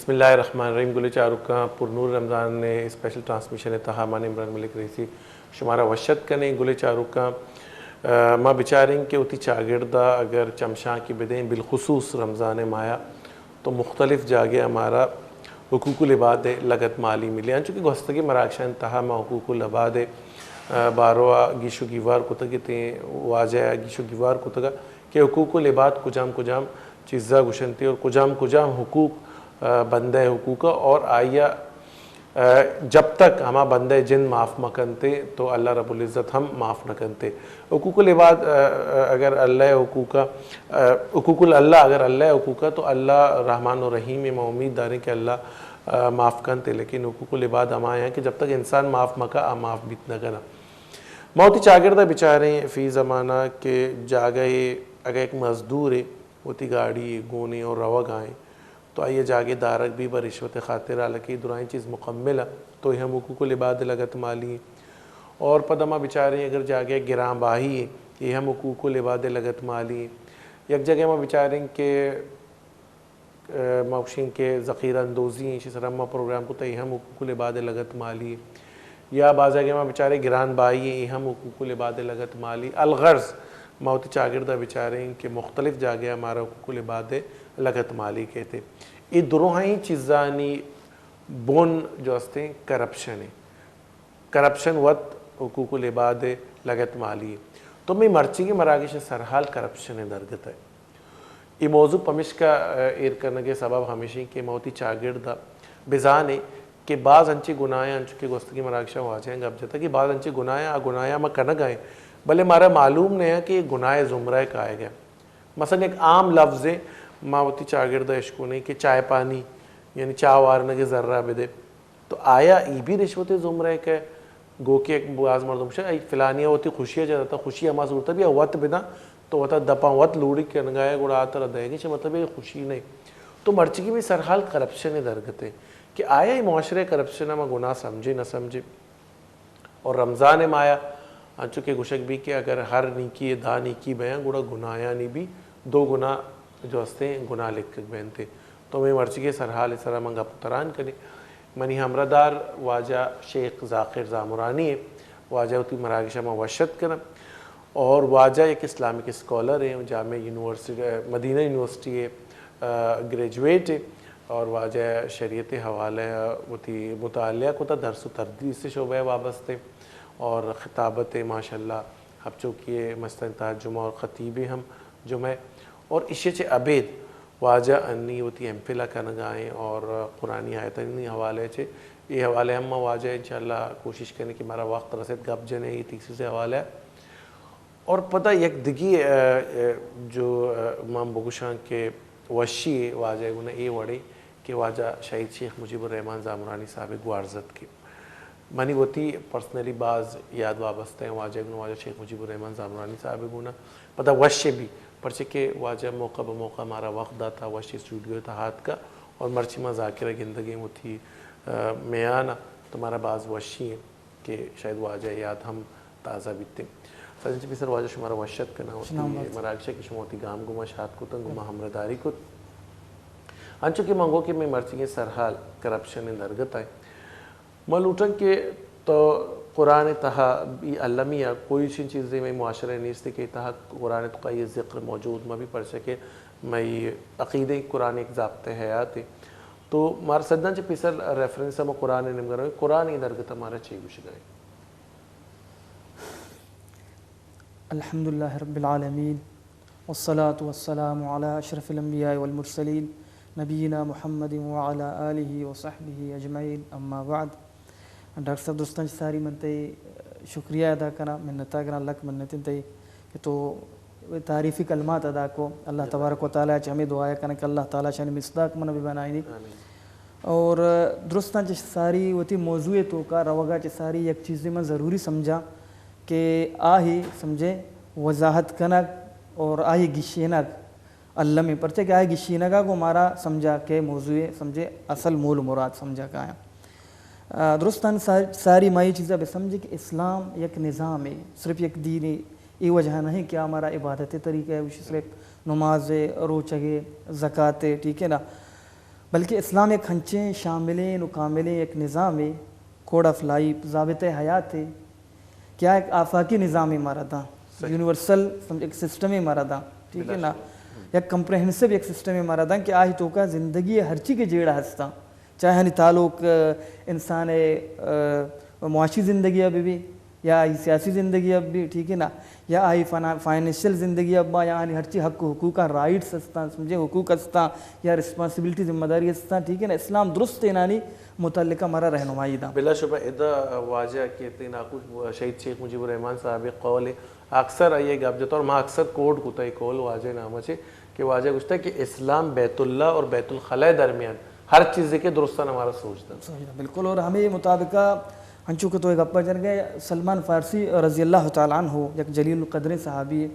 بسم اللہ الرحمن الرحیم۔ گلیں چاروکاں، پر نور رمضان ءِ اسپیشل ٹرانسمیشن ءِ تہا من عمران ملک رئیسی شمارا وش اتک کنیں۔ گلیں چاروکاں، آ، ما بچاریں کہ وتی چاگرد ءَ اگر چمشانکے بدیں، بالخصوص رمضان ءِ ماہ ءَ، تو مختلف جاگہ ءَ مارا حقوق العباد ءِ لگت مالی ملے۔ انچو کہ گوستگیں مراگشانی تہا ما حقوق العباد ءِ، آ، باروا گیش و گیوار کتگ اتیں، واجہ ءَ گیش و گیوار کتگ کہ حقوق العباد کجام کجام چیزا گوشنتی اور کجام کجام حقوق، آ، بندہ ءِ حقوق ءَ اور آئی ءَ، آ، جب تک ہما بندہ ءِ جند معاف مہ کنتے تو اللہ رب العزت ہم معاف نہ کنتے۔ حقوق العباد، آ، آ، اگر اللہ ءِ حقوق ءَ، آ، حقوق ال-، اللہ اگر اللہ ءِ حقوق ءَ تو اللہ رحمان و رحیم ءِ، ما امید داریں کہ اللہ، آ، معاف کنتے، لیکن حقوق العباد ہما ہیں کہ جب تک انسان معاف مہ کا، آ معاف بیت نہ کنا۔ ما وتی چاگرد ءَ بچاریں فی زمانہ کہ جاگہ ءَ اگہ یک مزدورے وتی گاڑی گونیں اور روگ ءَ ایں، تو آئی ءَ جاگہے دارگ بی بہ رشوت ءِ خاطر، حالانکہ اے درائیں چیز مکمل ءَ، تو اے ہم حقوق العباد ءِ لگت مالی ایں۔ اور پدا ما بچاریں اگر جاگہے گران باہی ایں، اے ہم حقوق العباد ءِ لگت مالی ایں۔ یک جاگہے ما بچاریں کہ، آ، ما گوشیں کہ ذخیرہ اندوزی ایں، ایشی سرا ما پروگرام کتا، اے ہم حقوق العباد ءِ لگت مالی ایں۔ یا بعض جاگہ ما بچاریں گران باہی ایں، اے ہم حقوق العباد ءِ لگت مالی۔ الغرض ما وتی چاگرد ءَ بچاریں کہ مختلف جاگہ ءَ مارا حقوق العباد ءِ لگت مالی کیتے۔ اے درہیں چیزانی بن جو استیں کرپشن ایں۔ کرپشن وت حقوق العباد ءِ لگت مالی ایں۔ تو مئے مرچیگیں مراگش ءِ سرحال کرپشن ءِ درگت ءَ۔ اے موضوع پمشکا، آ، ایر کنگ ءِ سبب ہمیش ایں کہ ما وتی چاگرد ءَ بزانیں کہ باز انچیں گناہ ایں، انچو کہ گوستگیں مراگشاں واجہاں گپ جتگ کہ باز انچیں گناہ ایں، آ گناہ ایں ما کنگ ءَ ایں، بلے مارا معلوم نہ ایں کہ اے گناہ ءِ زمرہ ءَ کائیگ ءَ۔ مثلاً یک عام لفظے ما وتی چاگرد ءَ اشکنیں کہ چائے پانی، یعنی چاہ وارنگ ءِ زر ءَ بدے۔ تو آیا اے بھی رشوت ءِ زمرہ ءَ کئے؟ گو کہ یک باز مردم گوشاں، اے فلانی ءَ وتی خوشی ءَ جنتا، خوشی ہما صورت ءَ بھی آ وت بداں، تو وتا دپاں وت لوڑی کنگا ئے، گڑا آ ترا دئیگی، چہ مطلب اے خوشی نہ ایں۔ تو مرچیگیں مئے سرحال کرپشن ءِ درگت ایں کہ آیا اے معاشرہ ءَ کرپشن ءَ ما گناہ سمجھیں نہ سمجھیں؟ اور رمضان ءِ ماہ ءَ انچو کہ گوشگ بی کہ اگر ہر نیکی ءَ دہ نیکی بیاں، گڑا گناہانی بھی دو گنا جو استیں گناہ لکھگ بینتے۔ تو مئے مرچیگیں سرحال ءِ سرا من گپ و تران کنیں۔ منی ہمراہ دار واجہ شیخ ذاکر زامرانی ایں۔ واجہ وتی مراگش ءَ ما وش اتک کناں۔ اور واجہ یک اسلامک اسکالر ایں، جامعہ یونیورسٹی، مدینہ یونیورسٹی ءِ، آ، گریجویٹ ایں اور واجہ شریعت ءِ حوالہ ءَ وتی مطالعہ کتا، درس و تدریس ءِ شعبہ ءَ وابستہ ایں اور خطابت ءَ ماشاءاللہ ہپچوکی ءِ مستریں تہا جمعہ اور خطیب ایں ہم جمعہ ءَ۔ اور ایشی ءَ چہ ابید واجہ انی وتی ایم فل ءَ کنگا ایں اور قرآنی آیتانی حوالہ ءَ چہ، اے حوالہ ءَ ہم ما واجہ ءَ انشاءاللہ کوشش کنیں کہ مارا وقت رسیت گپ جنیں اے تھیسس ءِ حوالہ ءَ۔ اور پدا یک دگی، آ، آ، جو، آ، من بگوشاں کہ وشی واجہ ءَ گونا اے وڑے کہ واجہ شہید شیخ مجیب الرحمن زامرانی صاحب ءِ گوارزتکے۔ منی وتی پرسنلی باز یاد وابستہ ایں واجہ ءَ گونا، واجہ شیخ مجیب الرحمن زامرانی صاحب ءَ گونا۔ پدا وش بھی، پرچہ کہ واجہ موقع بہ موقع مارا وقت داتا، وش اسٹوڈیو ءِ تہا آتکا اور مرچی ما ذاکر ءَ گندگیں وتی، آ، میان ءَ، تو مارا باز وشی ایں کہ شاید واجہ ءِ یاد ہم تازہ بیتیں۔ سجن چہ پیسر واجہ شمارا وش اتک کناں، وتی مراگش ءَ کہ شما وتی گام گما شات کتن، گما ہمراہ داری کت۔ انچو کہ من گو کہ مئے مرچیگیں سرحال کرپشن ءِ درگت ءَ ایں۔ ما لوٹاں کہ تو قرآن ءِ تہا، اے المی ءَ کوئی چین چیزے مئے معاشرہ ءَ نیست کہ تہا قرآن ءِ توکا اے ذکر موجود مہ بی، پرچہ کہ مئے عقیدہ قرآن یک ضابطہ حیات ایں۔ تو مارا سجناں چہ پیسر ریفرنس ءَ ما قرآن ءِ نیمگا رویں، قرآن ءِ درگت ءَ مارا چے گوشگا ایں؟ الحمدللہ رب العالمین، والصلاة والسلام علی اشرف الانبیاء والمرسلین، نبینا محمد وعلی آلہ وصحبہ اجمعین، اما بعد۔ ڈاکٹر صاحب، درستاں چہ ساری من تئی شکریہ ادا کناں، منت ءَ گراں، لک منت انت تئی کہ تو تعریفی کلمات ادا کو۔ اللہ تبارک و تعالی ءَ چہ ہمے دعا ءَ کناں کہ اللہ تعالی شانی مصداق من بہ بنائینی۔ آمین۔ اور درستاں چہ ساری وتی موضوع ءِ توکا روگا چہ ساری یک چیزے من ضروری سمجھاں کہ آہی سمجھے وضاحت کنگ اور آہی گشینگ الم ایں، پرچہ کہ آئی گشینگا گوں مارا سمجھا کہ موضوع ءِ سمجھے اصل مول و مراد سمجھا کایاں۔ آ، درستاں سا-، ساری ما اے چیزا بہ سمجھیں کہ اسلام یک نظامے، صرف یک دینے، اے وجہ نہ ایں کہ آ مارا عبادت ءِ طریقہ ءَ، صرف نماز ءِ، روچگ ءِ، زکات ءِ، ٹھیک ہے نا؟ بلکہ اسلام یک ہنچیں شاملیں و کاملیں یک نظامے، کوڈ آف لائف، ضابطۂ حیاتے کہ آ یک آفاقی نظامے مارا داں، یونیورسل سم-، یک سسٹمے مارا داں، ٹھیک ہے نا؟ یک کمپریہنسو یک سسٹمے مارا داں کہ آہی توکا زندگی ہرچی کہ جیڑہ ہستاں، چاہے آنی تعلق، آ، انسان، آ، معاشی زندگی ء بہ بی، یا آئی سیاسی زندگی ء بہ بی، ٹھیک ہے نا، یا آئی فنا-، فائنینشل زندگی ء با، یا آنی ہرچی حق و حقوقاں، رائٹس ہستاں، سمجھے، حقوق ہستاں، یا ریسپانسبلٹی، ذمہ داری ہستاں، ٹھیک ہے نا، اسلام درست انانی متعلقہ مارا رہنمائی داں۔ بلا شبہ ادا واجہ کہ تئی ناکو شہید شیخ مجیب الرحمن صاحب قول اکثر آئی ء گپ جت اور ما اکثر کوٹ کتا اے قول واجہ نامہ چے کہ واجہ گوشتا کہ اسلام بیت اللہ اور بیت الخلاء درمیان ہر چیزے کے درستان ہمارا سوچ دا۔ سوچ دا، بالکل۔ اور ہمیں مطابقہ ہنچو کہ تو گپا جن گئے، سلمان فارسی رضی اللہ تعالی عنہ یک جلیل القدریں صحابی ہے۔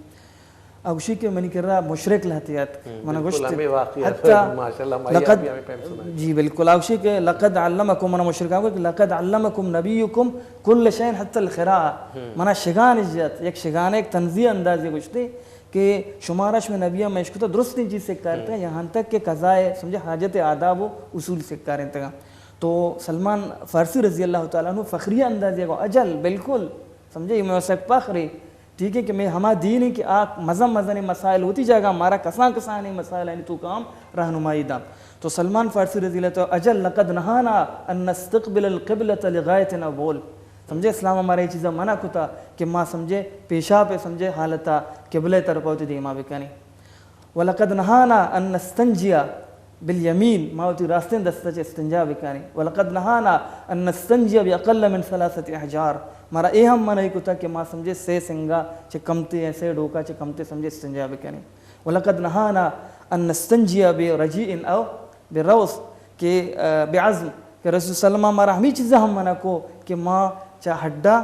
اوشی کہ منی کرا مشرک لہتے ات، من گوشت، ہمیں واقعہ حتی ماشاءاللہ، ہماری لقد، آپ بھی ہمیں پہم سنائے۔ جی بالکل، اوشی کہ لقد علمکم، من مشرکاں گوشت، لقد علمکم نبیکم کل شیء حتی الخراء۔ منا شگان جت، یک شگان، ایک طنزی اندازے گوشتے کہ شمارا شمے نبیاں مشکتا درستیں چیز سکارتا، یہاں تک کہ قضاء، سمجھے، حاجت آداب و اصول سکارینتگا۔ تو سلمان فارسی رضی اللہ تعالی عنہ فخری اندازے گو، اجل، بالکل، سمجھے، یہ میں اسے فخر ہے، ٹھیک ہے، کہ میں ہما دین ہے کہ آ مزن مزن مسائل ہوتی جاگا، مارا کسان کسان مسائل ہیں تو کام رہنمائی دا۔ تو سلمان فارسی رضی اللہ تعالی، اجل لقد نہانا ان نستقبل القبلۃ لغایتنا، بول، سمجھے، اسلام ہمارا یہ چیزا منع کتا کہ ما، سمجھے، پیشاب پہ، سمجھے، حالتا قبلہ طرف ہوتی دیما بکنی۔ ولقد نہانا ان نستنجی بالیمین، ما وتی راستیں دست چہ استنجا بکنی۔ ولقد نہانا ان نستنجی باقل من ثلاثۃ احجار، مارا اے ہم منع کتا کہ ما، سمجھے، سے سنگا چہ کمتے، سے ڈوکا چہ کمتے، سمجھے، استنجا بکنی۔ ولقد نہانا ان نستنجی برجیء او بروث، کہ، آ، بعظم، کہ رسول صلی اللہ علیہ وسلم مارا ہمیں چیزا ہم منع کو کہ ما چا ہڈا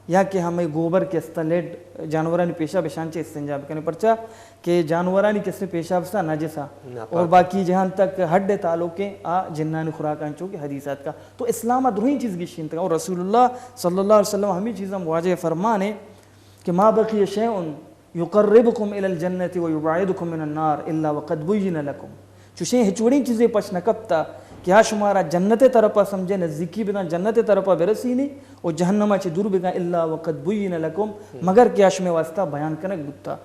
یا کہ ہمیں گوبر کہ استا، لیڈ، جانورانی پیشا بشان چہ استنجا بکنی، پرچا کہ جانورانی کسے پیشا بستا نجسا۔ اور باقی جہاں تک ہڈ تعلق ہے، آ جنانی خوراک انچو کہ حدیثات کا۔ تو اسلام درہیں چیز گشینتگا۔ اور رسول اللہ صلی اللہ علیہ وسلم ہمیں چیزا واجہ فرمانے کہ ما بقی شیء یقربکم الی الجنۃ و یبعدکم من النار الا وقد بین لکم۔ چوشیں ہچ وڑیں چیزے پش نہ کپتا کہ آ شمارا جنت طرفا، سمجھے، نزدیکی بداں، جنت طرفا برسینی و جہنما چہ دور بکاں، الا وقد بین لکم، مگر کہ آ شمے واسطہ بیان کنگ بوتا۔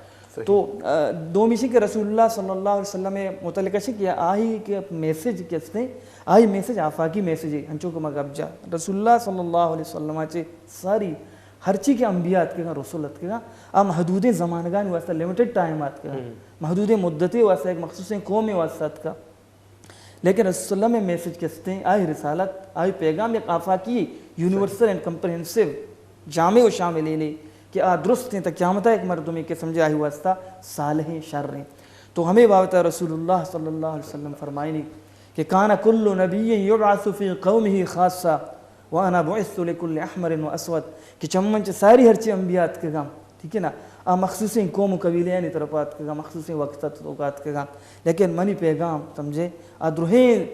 تو، آ، دومیشی کہ رسول اللہ صلی اللہ علیہ وسلم متعلق ہے کہ آہی کہ میسج کہ استے، آہی میسج آفاقی میسج ہے، ہنچو کہ ما گپ جا۔ رسول اللہ صلی اللہ علیہ وسلم چہ ساری ہرچی کہ انبیاء اتکگاں، رسول اتکگاں، آ محدودیں زمانگانی واسطہ، لمیٹڈ ٹائم اتکگاں، محدودیں مدتے واسطہ، یک مخصوصیں قومے واسطہ اتکا۔ لیکن رسول اللہ میں میسج کستیں، آئی رسالت، آئی پیغام یک آفاقی، یونیورسل اینڈ کمپریہنسو، جامع و شاملیں کہ آ درستیں تا قیامتا یک مردمے کہ سمجھے آئی واسطہ صالحیں، شریں۔ تو ہمیں بابت رسول اللہ صلی اللہ علیہ وسلم فرمائنی کہ کان کل نبی یبعث فی قومہ خاصہ وانا بعثت لکل احمر و اسود، کہ چمن چہ ساری ہرچی انبیاء اتکگاں، ٹھیک ہے نا، آ مخصوصیں قوم و قبیلے آنی طرف اتکگاں، مخصوصیں وقت ات-، توکا اتکگاں، لیکن منی پیغام، سمجھے، آ درہیں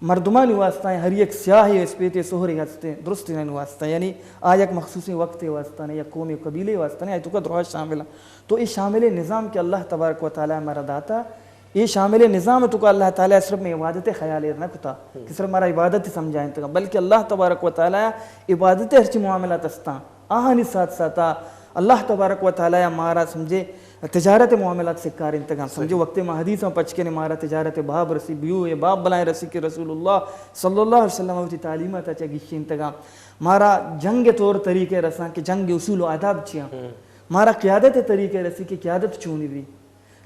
مردمانی واسطہ ہیں، ہر یک سیاہے و اسپیتے سہرے ہستے، درست انہانی واسطہ، یعنی آ یک مخصوصیں وقتے واسطہ نہیں، یک قوم و قبیلے واسطہ نہیں، آئی توکا درہا شامل ہیں۔ تو اے شامل نظام کہ اللہ تبارک و تعالی مارا داتا، اے شامل نظام توکا اللہ تعالی صرف میں عبادت خیال ایر نہ کتا کہ صرف مارا عبادت سمجھائیں تگا، بلکہ اللہ تبارک و تعالی عبادت ہرچی معاملات استاں، آہانی ساتھ ساتھا اللہ تبارک و تعالی مارا، سمجھے، تجارت معاملات سکاریں تگا، سمجھے۔ وقت ما حدیث میں پچ کے نے مارا تجارت باب رسی، بیو اے باب بلائیں رسی کہ رسول اللہ صلی اللہ علیہ وسلم وتی تعلیمات چا گشین تگا۔ مارا جنگ طور طریقے رساں کہ جنگ اصول و آداب چیاں۔ مارا قیادت طریقے رسی کہ قیادت چونی بھی۔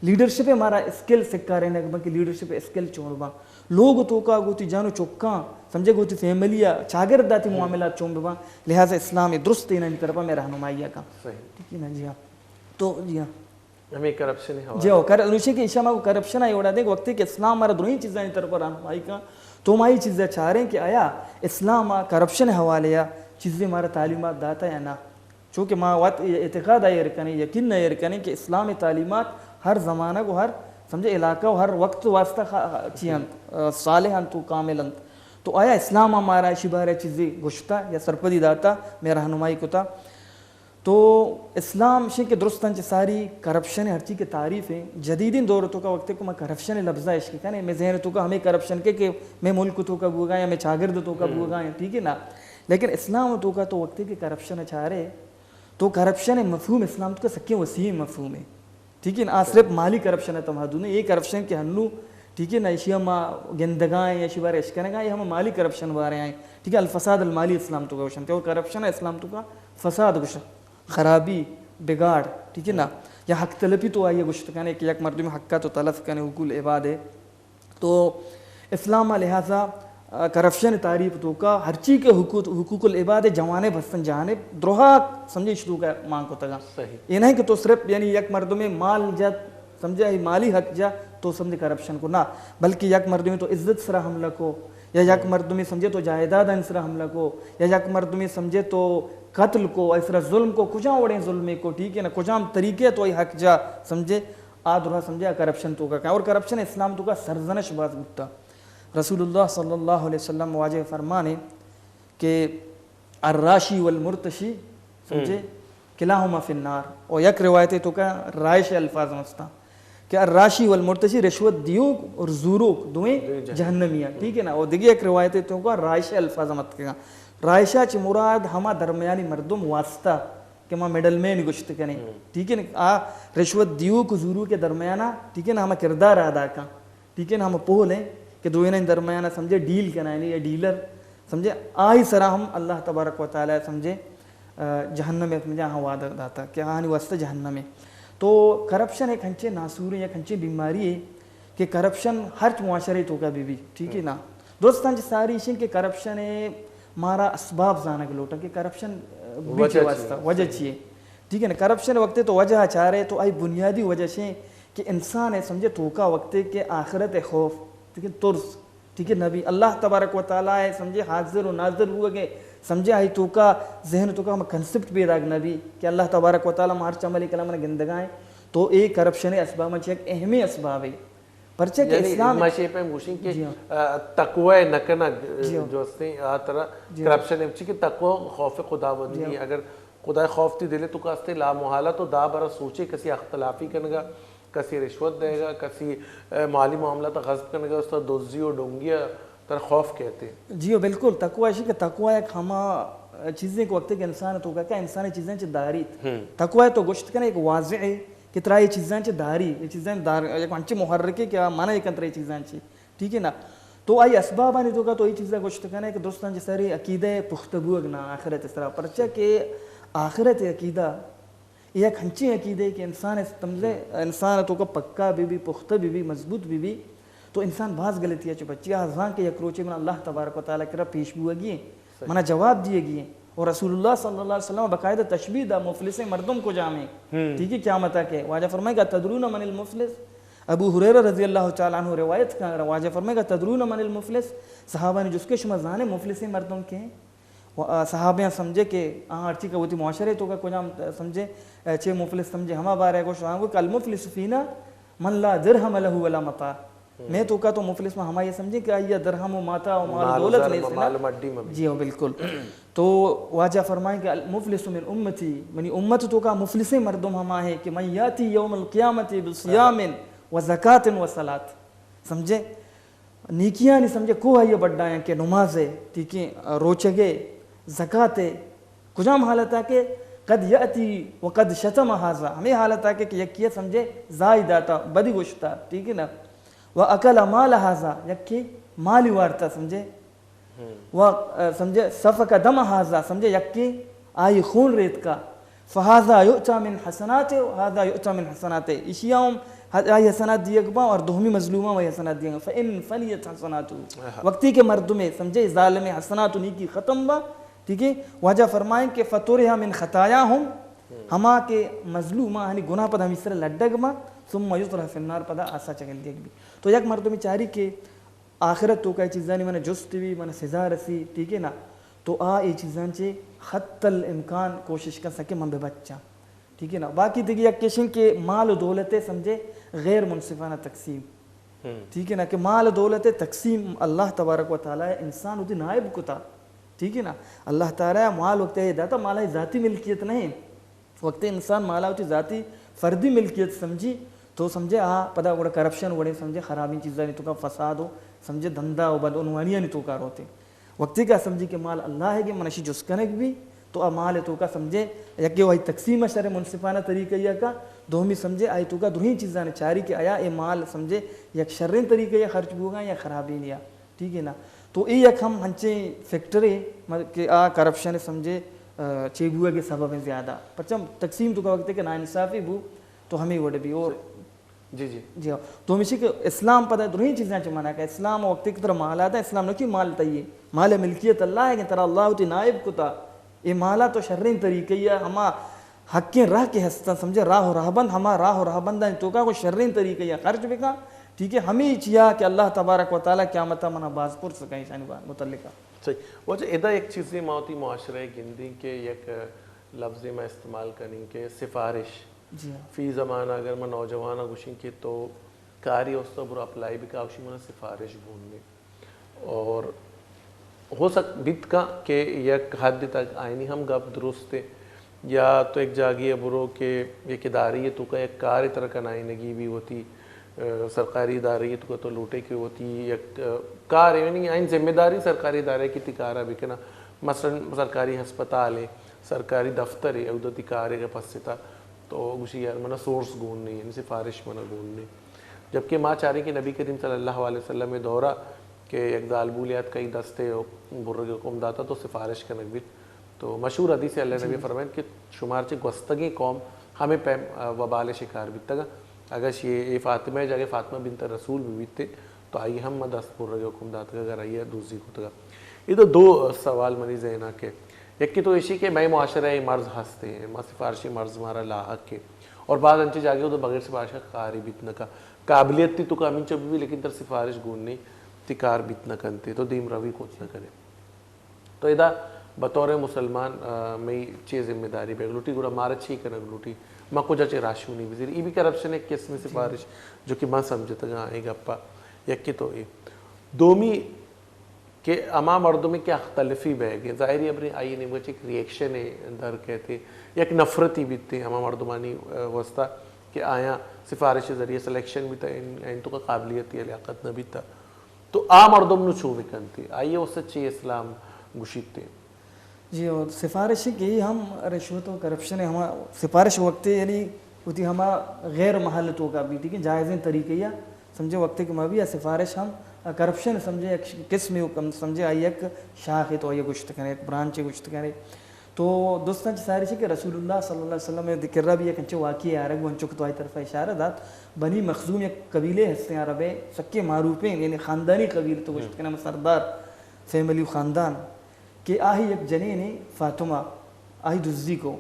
لیڈرشپ ء مارا اسکل سکارینگ بنت کہ لیڈرشپ ء اسکل چون بنت۔ لوگ توکا گوتی جان و چکاں، سمجھے، گوتی فیملی ء چاگرد آتی معاملات چون بباں، لہذا اسلام درست انہانی طرفا میں رہنمائی ء کن۔ ٹھیک ہے نا؟ جی ہاں۔ تو جی ہاں۔ ہمیں کرپشن ہے جی ہاں، کر-، نوشی کہ ایشا ما کرپشن آئی وڑا دیں، وقتی کہ اسلام مارا درہیں چیزانی طرفا رہنمائی کن، تو ما یہ چیزیں چاریں کہ آیا اسلام کرپشن حوالے یا چیزیں مارا تعلیمات داتا یا نہ؟ چونکہ ما وت اعتقاد ایر کنیں، یقین ایر کنیں کہ اسلام تعلیمات ہر زمانگ و ہر، سمجھے، علاقہ و ہر وقت واسطہ خا-، چی انت، آ، صالح انت و کامل انت۔ تو آیا اسلام مارا اشی بارے چیزی گوشتا یا سرپدی داتا، میں رہنمائی کتا؟ تو اسلام شے کہ درستاں چہ ساری کرپشن ہرچی کہ تعریف ہیں، جدیدین دور توکا وقت کو ما کرپشن لفظہ اشکے کنے، میں ذہن توکا ہمیں کرپشن کے کہ میں ملک توکا بوگا یا میں چاگرد توکا بوگا ہیں، ٹھیک ہے نا؟ لیکن اسلام توکا تو وقت کے کرپشن چارے، تو کرپشن مفہوم اسلام توکا سکیں وسیع مفہوم ہے۔ ٹھیک ہے نا؟ آ صرف مالی کرپشن ء تو محدود نہیں، یہ کرپشن کہ ہنو، ٹھیک ہے نا، ایشی ہم گندگا ہیں، ایشی بارے اشکنگا ہیں، یہ ہم مالی کرپشن بارے ہیں۔ ٹھیک ہے، الفساد المالی اسلام توکا گوشن، کہ وہ کرپشن ہے اسلام توکا فساد گوشن، خرابی، بگاڑ، ٹھیک ہے نا، یا حق تلفی تو آئیے گوشت کنے کہ یک مردم حقا تو تلف کنے، حقوق العباد ہے۔ تو اسلام ء لحاظا، آ، کرپشن تعریف توکا ہرچی کہ حقوق، حقوق العباد جوانب ہستن جانب دروہا سمجھے اش توکا مان کتگا۔ صحیح۔ یہ نہیں کہ تو صرف یعنی یک مردم مال جت سمجھے، ہی مالی حق جا تو سمجھے کرپشن کو نہ، بلکہ یک مردم تو عزت سرا حملہ کو، یا یک مردم سمجھے تو جائیداد سرا حملہ کو، یا یک مردم سمجھے تو قتل کو، اس طرح ظلم کو، کجا وڑیں ظلمے کو، ٹھیک ہے نا، کجام طریقے تو ای حق جا سمجھے، آ درا سمجھے آ کرپشن توکا کن۔ اور کرپشن اسلام توکا سرزنش باز بوتا۔ رسول اللہ صلی اللہ علیہ وسلم واجہ فرمانے کہ الراشی والمرتشی، سمجھے، کلاہما فی النار۔ اور یک روایت توکا رائش الفاظ مستا کہ الراشی والمرتشی، رشوت دیوک اور زوروک دوئیں دوئیں جہنم۔ جہنمی ہیں، ٹھیک ہے نا؟ اور دیگه یک روایت توکا رائش الفاظ مت کنا۔ رائشہ چہ مراد ہما درمیانی مردم واسطہ کہ ما مڈل مین گوشت کنے۔ ٹھیک ہے نا؟ آ رشوت دیوک و زوروک کے درمیانا، ٹھیک ہے نا، ہما کردار ادا کن۔ ٹھیک ہے نا؟ ہما پول ہیں کہ دوئیناں درمیانا سمجھے ڈیل کنا، یعنی یہ ڈیلر سمجھے، آئی سرا ہم اللہ تبارک و تعالی سمجھے، آ، جہنم ہے سمجھے، ہاں وعدہ داتا کہ آنی واسطہ جہنم ہے۔ تو کرپشن ایک ہنچے ناسور ہے، ایک ہنچے بیماری ہے کہ کرپشن ہر معاشرے توکا بھی بھی، ٹھیک ہے نا؟ درستاں چہ ساری ایشیں کہ کرپشن ہے، مارا اسباب زانگ لوٹا کہ کرپشن، آ، بھی وجہ چے چی واسطہ، ہے؟ وجہ صحیح۔ چی ہے؟ ٹھیک ہے نا، کرپشن وقت تو وجہ چارے تو آئی بنیادی وجہ شیں کہ انسان ہے سمجھے توکا وقت کے آخرت ہے خوف، ٹھیک ہے، ترس، ٹھیک ہے، نبی اللہ تبارک و تعالی ہے سمجھے حاضر و ناظر ہوئے گے، سمجھے آئی توکا ذہن توکا ہم کنسپٹ پیدا نبی کہ اللہ تبارک و تعالی ہم ہر چملی کلام گندگائیں۔ تو اے کرپشن اسباب چہ ایک اہم اسباب ہے۔ پرچہ کہ یعنی اسلام ما شے پہ گوشیں کہ، جی ہاں۔ آ، تقوی نہ کنگ، جی ہاں۔ جو استیں آ طرح جی ہاں۔ کرپشن ہے، چی کہ تقوی خوف خداوندی جی ہاں۔ اگر خدائے خوف تی دلے توکا استے، لامحالہ تو دا برا سوچے، کسی اختلافی کنگا، کسی رشوت دے گا، کسی، اے، مالی معاملہ تا غصب کنگا، اس تا دزی و ڈونگی تر خوف کہتے۔ جی ہو، بالکل۔ تقوی ایشی کہ تقوی ایک ہما چیزیں کہ وقت کہ انسان توکا کہ انسان چیزیں چہ داریت۔ تقوی تو گوشت کنے ایک واضح ہے کہ ترا یہ چیزیں چہ داری، یہ چیزیں دار، ایک انچے محرکے کہ آ منع کن ترا یہ چیزیں چہ۔ ٹھیک ہے نا؟ تو آئی اسبابانی توکا تو یہ چیزا گوشت کنے کہ درستاں چہ ساری عقیدہ پختہ بوگ نا آخرت سرا، پرچہ کہ آخرت عقیدہ یہ یک ہنچیں عقیدے کہ انسان سمجھے، انسان توکا پکا بی بی، پختہ بی بی، مضبوط بی بی، تو انسان باز غلطی چہ بچی۔ آ زان کہ یک روچے من اللہ تبارک و تعالی کرا پیش بوگی ہیں، منا جواب دیگی ہیں۔ اور رسول اللہ صلی اللہ علیہ وسلم باقاعدہ تشبیہ دا مفلسیں مردم کو جامیں۔ ٹھیک ہے، قیامت کے واجہ فرمائے گا، "تدرون من المفلس؟" ابو ہریرہ رضی اللہ تعالی عنہ روایت کا، واجہ فرمائے گا، "تدرون من المفلس؟" صحابہ نے جس کے، "شما زانے مفلسیں مردم کے ہیں؟" و، آ، صحابیاں سمجھے کہ آ ہرچی کہ وتی معاشرے توکا کجام سمجھے، آ، چے مفلس سمجھے، ہما بارے گوش، آنگو کہ المفلس فینا من لا درہم لہ ولا متاع۔ میں توکا تو مفلس ما ہما یہ سمجھے کہ آئی درہم و متاع و مال و دولت نیست نا۔ مال و مڈی مبی۔ جی ہاں، بالکل۔ تو واجہ فرمائیں کہ المفلس من امتی، منی امت توکا مفلسیں مردم ہما ہے کہ من یاتی یوم القیامت بصیام و زکاة و صلاة۔ سمجھے؟ نیکیانی سمجھے کوہ آئی بڈایاں کہ نماز ہے، ٹھیک ہے، روچگ ہے، زکات ہے، کجام حالت ہے کہ قد یأتی و قد شتم ھذا، ہمیں حالت ہے کہ یکی سمجھے زائی داتا، بدی گوشتا، ٹھیک ہے نا، و اکل مال ھذا، یکی مالی وارتا سمجھے، و، آ، سمجھے سفک دم ھذا، سمجھے یکی آئی خون ریتکا، فھذا یؤتی من حسناته و ھذا یؤتی من حسناته۔ ایشی ءَ ھم ہ-، آئی حسنات دیگ باں اور دومی مظلوم ءَ وئی حسنات دیگ باں۔ فإن فنیت حسناته۔ وقتی کہ مردمے سمجھے ظالمے حسنات و نیکی ختم باں، ٹھیک ہے، واجہ فرمائیں کہ فطرح من خطایاهم، ھما کہ مظلوم آہانی گناہ پدا ہمی سر لڈگ باں، ثم یطرح فی النار، پدا آسا چگل دیگ بی۔ تو یک مردمے چاری کہ آخرت توکا اے چیزانی من جست بی، من سزا رسی، ٹھیک ہے نا؟ تو آ اے چیزاں چے حتی الامکان کوشش کن سکے من بہ بچاں، ٹھیک ہے نا؟ باقی دگہ یک کشن کہ مال و دولت سمجھے غیر منصفانہ تقسیم، ٹھیک ہے نا؟ کہ مال و دولت تقسیم اللہ تبارک و تعالی انسان وتی نائب کتا، ٹھیک ہے نا؟ اللہ تعالی مال وقت اے داتا، مال ذاتی ملکیت نہیں، وقتی انسان مالا وتی ذاتی فردی ملکیت سمجھی، تو سمجھے آ پدا گڑا کرپشن وڑیں سمجھے، خرابیں چیزانی توکا، فساد و سمجھے دھندا و بدعنوانیانی توکا روتے۔ وقتی کہ آ سمجھی کہ مال اللہ ئیگیں، من اشی جست کنگ بی، تو آ مال توکا سمجھے یکے وہی تقسیم شر منصفانہ طریقہ یا کا، دومی سمجھے آئی توکا درہیں چیزاں چاری کہ آیا اے مال سمجھے یک شریں طریقہ یا خرچ بوگا یا خرابیں یا، ٹھیک ہے نا؟ تو اے یک ہم ہنچیں فیکٹرے کہ آ کرپشن سمجھے، آ، چے بوئے کے سبب ہیں زیادہ۔ پرچم تقسیم توکا وقت کہ ناانصافی بو تو ہمیں وڑ بی اور جی، جی۔ جی ہاں۔ تو ہمیشی کہ اسلام پدا درہیں چیزاں چہ منع کہ اسلام وقتی کہ ترا مال آتا، اسلام نہ کہ مال تئی، مال ملکیت اللہ ہے کہ ترا اللہ وتی نائب کتا۔ اے مالا تو شریں طریقے یا ہما حقیں راہ کہ ہستاں سمجھے، راہ و راہبند، ہما راہ و راہبندانی توکا کو شریں طریقے یا خرچ بکا، ٹھیک ہے؟ ہمیں چیا کہ اللہ تبارک و تعالی قیامتا منا باز پرس کہیں شانی با-، متعلقہ۔ صحیح۔ واجہ ادا یک چیزے ما وتی معاشرہ گندیں کہ یک لفظے ما استعمال کنیں کہ سفارش۔ جی ہاں۔ فی زمانہ اگر ما نوجوان گوشیں کہ تو کاری است برو اپلائی بکا، اوشی منا سفارش گون نے۔ اور ہو سک بیت کا کہ یک حد تک آئینی ہم گپ درست ہے، یا تو یک جاگی برو کہ یک اداری توکا یک کار ترا کنائینگی بی وتی، آ، سرکاری اداری توکا تو لوٹے کہ وتی یک، آ، کار ہے، یعنی آئین ذمہ داری سرکاری ادارے کی تکارا بکنا، مثلاً سرکاری ہسپتال ہے، سرکاری دفتر ہے، اودا تی کار ہے پستا، تو گوشی یار منا سورس گون نہیں، یعنی سفارش منا گون نہیں۔ جبکہ ما چاریں کہ نبی کریم صلی اللہ علیہ وسلم دورہ کہ یک زالبولے اتک، کئی دستے و برگ حکم داتا تو سفارش کنگ بیت۔ تو مشہور حدیث اللہ نبی فرمائیت کہ شمار چہ گوستگیں قوم ہمیں پیم، آ، وبال شکار بیتگا۔ اگر شی اے فاطمہ جاگے فاطمہ بنت رسول بھی بیتے تو آئی ہم ما دست برگ حکم داتگا اگر آئی دزی کتگا۔ یہ تو دو سوال منی ذہن کہ یکی تو ایشی کہ مئے معاشرہ اے مرض ہستے، ما سفارشی مرض مارا لاحق کے اور بعض انچے جاگے تو بغیر سفارش کا کاری بیت نہ کا۔ قابلیت تی تو کامین چپ بھی، لیکن تر سفارش گون نہیں، تی کار بیت نہ کنتے، تو دیم روی کوت نہ کنے۔ تو ادا بطور مسلمان، آ، مئی چے ذمہ داری بیگ لوٹی، گڑا مارا چے کنگ لوٹی، ما کجا چے راشونی بزیر۔ ای بھی کرپشن ایک قسم سفارش، جو کہ ما سمجھتگا اے گپا۔ یکی تو اے۔ دومی کہ ہما مردمے کہ اختلفی بیگ، ظاہری ابری آئی نیمگا چے ایک ریئیکشن در کہتے، یک نفرتی بیتے ہما مردمانی، آ، واسطہ کہ آیاں سفارش ذریعہ سلیکشن بیتا، ان، ان تو کا قابلیت یا لیاقت نہ بیتا۔ تو آ مردم نو چو بکنتی، آئی واسطہ چے اسلام گشیتے؟ جی، اور سفارش کہ ہم رشوت و کرپشن ہما سفارش وقت یعنی وتی ہما غیر محل توکا بیتی کہ جائزیں طریقے یا سمجھے وقت کہ ما بھی سفارش ہم کرپشن سمجھے یک قسم کم سمجھے آئی یک شاخ تو آئی گشت کرے، یک برانچ گشت کرے۔ تو دوستاں چہ ساری چی کہ رسول اللہ صلی اللہ علیہ وسلم ذکر بھی یک انچے واقعی آرگ و انچو کہ تو آئی طرف اشارہ دات، بنی مخزوم یک قبیلے ہستے عربے سکے معروفیں یعنی خاندانی قبیلے تو گشت کرے سردار فیملی و خاندان کہ آہی یک جنینے فاطمہ آہی دزی کو۔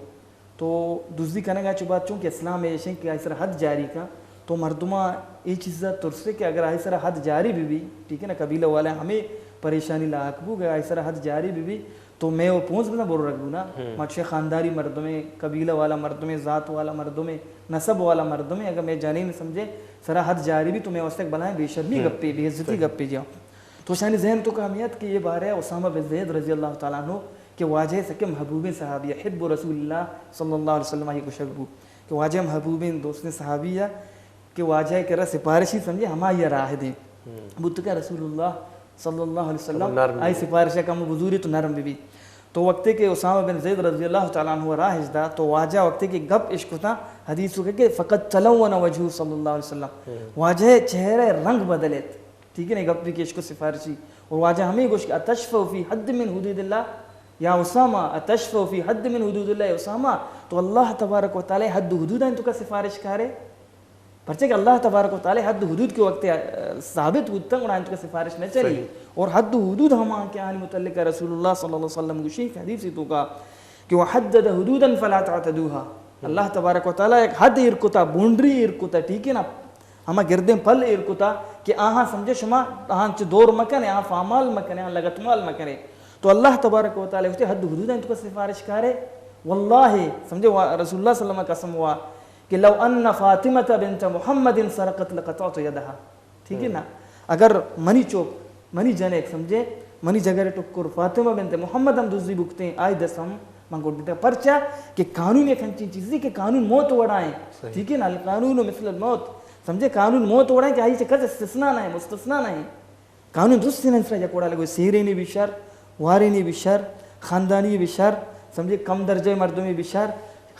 تو دزی کنگا چو بعد چونکہ اسلام ایشیں کہ آئی سر حد جاری کا تو مردماں اے چیزا ترسے کہ اگر آئی سر حد جاری بھی بھی، ٹھیک ہے نا، قبیلہ والا ہمیں پریشانی لاحق بو کہ آئی سر حد جاری بھی بھی تو میں وہ پونز بزن برو رکھ دونا۔ ما چوشیں خانداری مردمیں، قبیلہ والا مردمیں، ذات والا مردمیں، نسب والا مردمیں، اگر میں جنین سمجھے سر حد جاری بھی تو میں واسطے بلائیں بے شرمی گپے، بے عزتی گپے جاؤں۔ تو شانی ذہن تو کا ہمیت کہ یہ بارے اسامہ بن زید رضی اللہ تعالیٰ عنہ کہ واجہ سکے محبوبیں صحابی، حب رسول اللہ صلی اللہ علیہ وسلم یہ گشگ بو کہ واجہ محبوبیں دوستیں صحابی ہے کہ واجہ کرا سفارشی سمجھے ہما یہ راہ دیں۔ بوت کہ رسول اللہ صلی اللہ علیہ وسلم آئی سفارش کم بزوری تو نرم بی۔ تو وقتی کہ اسامہ بن زید رضی اللہ تعالیٰ عنہ راہ دا تو واجہ وقتی کہ گپ اشکتا حدیث کے کہ فقط تلون وجہ صلی اللہ علیہ وسلم، واجہ چہرہ رنگ بدلیت۔ ٹھیک ہے نا، گپ بھی کہ اشکو سفارشی اور واجہ ہمیں گوش کہ اتشفع فی حد من حدود اللہ یا اسامہ، اتشفع فی حد من حدود اللہ یا اسامہ، تو اللہ تبارک و تعالی حد و حدود ہیں تو کا سفارش کارے؟ پرچہ کہ اللہ تبارک و تعالی حد و حدود کے وقت، آ، ثابت ہوتا گڑا تو کا سفارش نہ چلی۔ اور حد و حدود ہم کہ آنی متعلق رسول اللہ صلی اللہ علیہ وسلم گوشی کہ حدیث تو کا کہ وحدد حدودا فلا تعتدوها۔ اللہ تبارک و تعالی ایک حد ایر کتا، باؤنڈری ایر کتا، ٹھیک ہے نا؟ ہما گردیں پل ایر کتا کہ آہاں سمجھے شما آہاں چہ دور مکنے، آہاں فامال مکنے، آہاں لگتمال مکنے۔ تو اللہ تبارک و تعالی گوشتے حد حدود انت کو سفارش کارے۔ واللہ سمجھے وا-، رسول اللہ صلی اللہ علیہ وسلم قسم ہوا کہ لو ان فاطمہ بنت محمد سرقت لقطعت یدها۔ ٹھیک ہے نا؟ اگر منی چوک، منی جنک سمجھے، منی جگر ٹکر فاطمہ بنت محمد ہم دزی بکتے آئی دس ہم من گوشت، پرچا کہ قانون یک انچیں چیزے کہ قانون موت وڑا ایں۔ ٹھیک ہے نا؟ القانون مثل الموت۔ سمجھے؟ قانون موت وڑا ایں کہ آئی چہ کس استثناء نہ ایں، مستثنیٰ نہ ایں۔ قانون درستیں انسان یک وڑا لگو، سیرینی بھی شر، وارینی بھی شر، خاندانی بھی شر، سمجھے؟ کم درجہ مردمی بھی شر،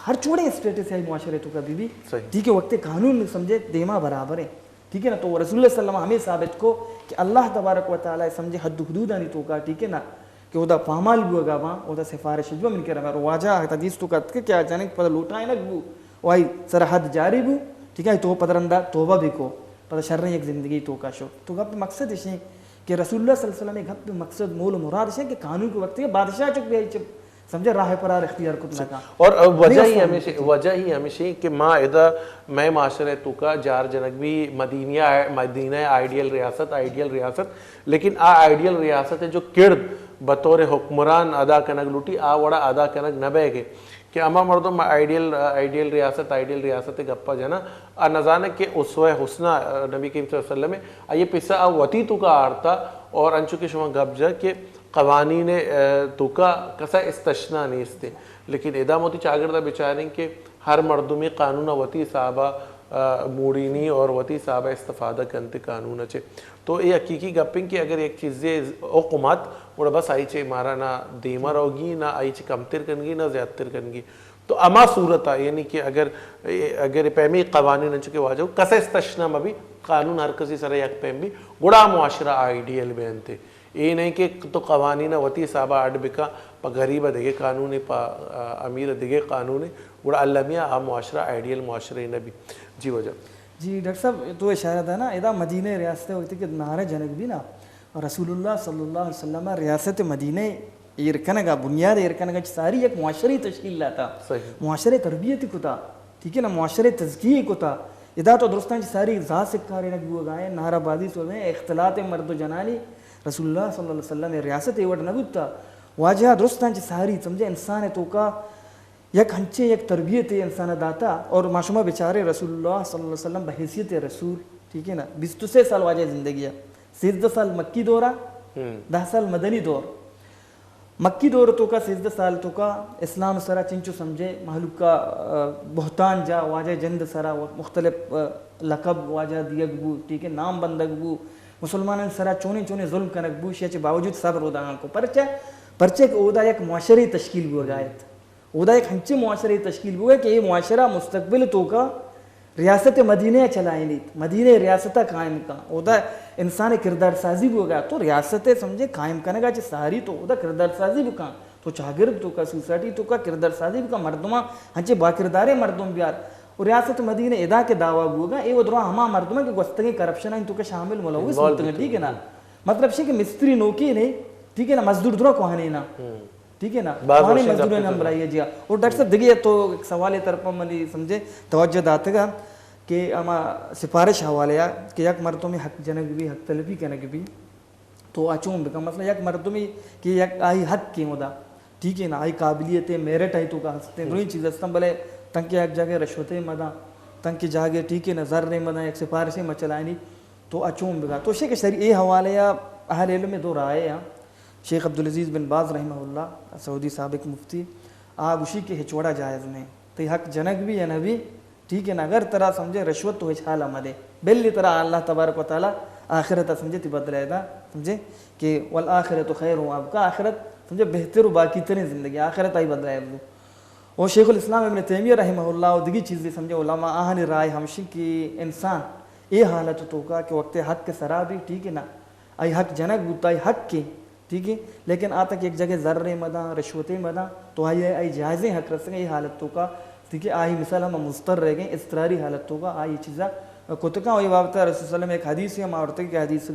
ہر چوڑیں اسٹیٹس ہے معاشرے توکا بی بی۔ ٹھیک ہے، وقت قانون سمجھے دیما برابر ایں۔ ٹھیک ہے نا؟ تو رسول اللہ صلی اللہ علیہ وسلم ہمیں ثابت کو کہ اللہ تبارک و تعالی سمجھے حد و حدودانی توکا، ٹھیک ہے نا، کہ اودا پامال بوگا باں، اودا سفارش جو من کرا۔ واجہ حدیث توکا اتکے کہ آ جنک پدا لوٹائینگ بو، و آئی سر حد جاری بو، ٹھیک ہے، تو پدا رندا توبہ بھی کو، پدا شریں یک زندگی توکا شو۔ تو گپ مقصد اشیں کہ رسول اللہ صلی اللہ علیہ وسلم گپ مقصد مول و مراد اشیں کہ قانون کے وقت بادشاہ چک بھی آئی چپ سمجھے راہ پرار اختیار کت نہ کن۔ اور وجہ ہی ہمیشہ، وجہ ہی ہمیشہ کہ ما ادا مئے معاشرے توکا جار جنک بھی مدینہ، مدینہ آئیڈیل ریاست، آئیڈیل ریاست، لیکن آ آئیڈیل ریاست جو کرد بطور حکمران ادا کنگ لوٹی، آ وڑا ادا کنگ نہ بئیگے کہ ہما مردم آئیڈیل، آئیڈیل ریاست، آئیڈیل ریاست گپا جنا، آ نزانے کہ اسوہ حسنہ نبی کریم صلی اللہ علیہ وسلم، آئی پسا آ وتی توکا آرتا۔ اور انچو کہ شما گپ جا کہ قوانین، ء، توکا کسا استثنا نیست۔ لیکن ادا ما وتی چاگردا بچاریں کہ ہر مردمے قانون ء وتی حسابا، ء، موڑینی اور وتی حسابا استفادہ کنت قانون ء چے۔ تو اے حقیقی گپ انت کہ اگر یک چیزے حکم ات، گڑا بس آئی چے مارا نہ دیما روگی، نہ آئی چے کمتر کنگی، نہ زیادتر کنگی۔ تو ہما صورت ء، یعنی کہ اگر، اگر پیمی قوانین انچو کہ واجہ کسا استثنا مبی، قانون ہر کسی سر یک پیم بی، گڑا معاشرہ آئیڈیل بینت۔ اے نہ کہ تو قوانین ء وتی حساب ء اڈ بکن، پہ غریب ء دگہ قانونے، پہ، آ، امیر ء دگہ قانونے، گڑا المیاں آ معاشرہ آئیڈیل معاشرہ نہ بی۔ جی واجہ۔ جی ڈاکٹر صاحب، تو اشارہ دانا، ادا مدینہ ریاست وقتی کہ نعرہ جنگ بی نا، رسول اللہ صلی اللہ علیہ وسلم ریاست مدینہ ایر کنگا، بنیاد ایر کنگا چہ ساری یک معاشرے تشکیل داتا۔ معاشرے تربیت کتا۔ ٹھیک ہے نا، معاشرے تزکیہ کتا۔ ادا تو درستاں چہ ساری زاہ سکارینگ بوگا ایں، نعرہ بازی سوزیں، اختلاط مرد و جنانی۔ رسول اللہ صلی اللہ علیہ وسلم ء ریاست اے وڑ نہ بوتا۔ واجہ درستاں چہ ساری سمجھے انسان ء توکا یک ہنچیں یک تربیت انسان ء داتا۔ اور ما شما بچارے رسول اللہ صلی اللہ علیہ وسلم بحیثیت رسول، ٹھیک ہے نا، بیست و سے سال واجہ زندگی ہے، سیزدہ سال مکی دورا، دہ سال مدنی دور۔ مکی دور توکا سیزدہ سال توکا اسلام سرا چنچو سمجھے مہلوکا، آ، بہتان جا، واجہ جند سرا و مختلف، آ، لقب واجہ دیگ بو، ٹھیک ہے، نام بندگ بو، مسلمانان سرا چونیں چونیں ظلم کنگ بو، شیا چہ باوجود صبر ادا آں کو۔ پرچہ؟ پرچہ کہ اودا یک معاشرے تشکیل بوگا ات۔ اودا یک ہنچیں معاشرے تشکیل بوگا کہ اے معاشرہ مستقبل توکا ریاست مدینہ ء چلائینیت، مدینہ ء ریاست ء قائم کن۔ اودا انسان ء کردار سازی بوگا، تو ریاست ء سمجھے قائم کنگا چہ ساری تو اودا کردار سازی بکن۔ تو چاگرد توکا، سوسائٹی توکا کردار سازی بکن، مردماں ہنچے باکرداریں مردم بیار۔ و ریاست مدینہ ادا کہ دعویٰ بوگا، اے و درا ہما مردماں کہ گوستگیں کرپشن ء توکا شامل ملوث بوتگن، ٹھیک ہے نا؟ مطلب شی کہ مستری نوکے نے، ٹھیک ہے نا؟ مزدور درا کوہنے نا۔ ٹھیک ہے نا؟ باز کوہنیں مزدورانی ہمراہی ء جی۔ اور ڈاکٹر صاحب، دگہ تو یک سوالے طرف منی سمجھے توجہ داتگا کہ ہما سفارش حوالے آ کہ یک مردمے حق جنگ بی، حق طلبی کنگ بی، تو آ چون بکن؟ مثلا یک مردمے کہ یک آئی حق کے مدا، ٹھیک ہے نا، آئی قابلیت، میرٹ آئی توکا ہستیں، درو چیز ہستن، بلے تنکہ یک جگہ رشوتے مداں، تنکہ جاگے، ٹھیک ہے نا، زر مداں، یک سفارشے مچلائنی، تو آ چون بکن؟ تو شے کہ شری اے حوالے آ اہل علم دو رائے آ۔ شیخ عبدالعزیز بن باز رحمہ اللہ، سعودی سابق مفتی، آ گوشی کہ ہچ وڑا جائز نہیں۔ تئی حق جنگ بی یا نہ بی، ٹھیک ہے نا، اگر ترا سمجھے رشوت تو ہچ حالا مدے، بلی ترا اللہ تبارک و تعالی آخرت سمجھے تی بدلہ دا، سمجھے کہ والآخرۃ خیر و ابقیٰ، آخرت سمجھے بہتر و باقی ترین زندگی، آخرت آئی بدلہ دو۔ و شیخ الاسلام ابن تیمیہ رحمہ اللہ و دگی چیزی سمجھے علماء آہانی رائے ہمشی کہ انسان اے حالت توکا کہ وقت حق سرا بی، ٹھیک ہے نا، آئی حق جنگ بوتا، آئی حق کے، ٹھیک ہے، لیکن آ تک یک جگہ زر مداں، رشوتے مداں، تو آئی، آئی جائزیں حق رسگا، اے حالت توکا، ٹھیک ہے، آئی مثال ہم مستر رہ گئے، اضطراری حالت توکا، آئی چیزا کتکاں۔ و اے بابت رسول صلی اللہ علیہ وسلم ایک حدیث ہے، ہم آورتے کہ حدیث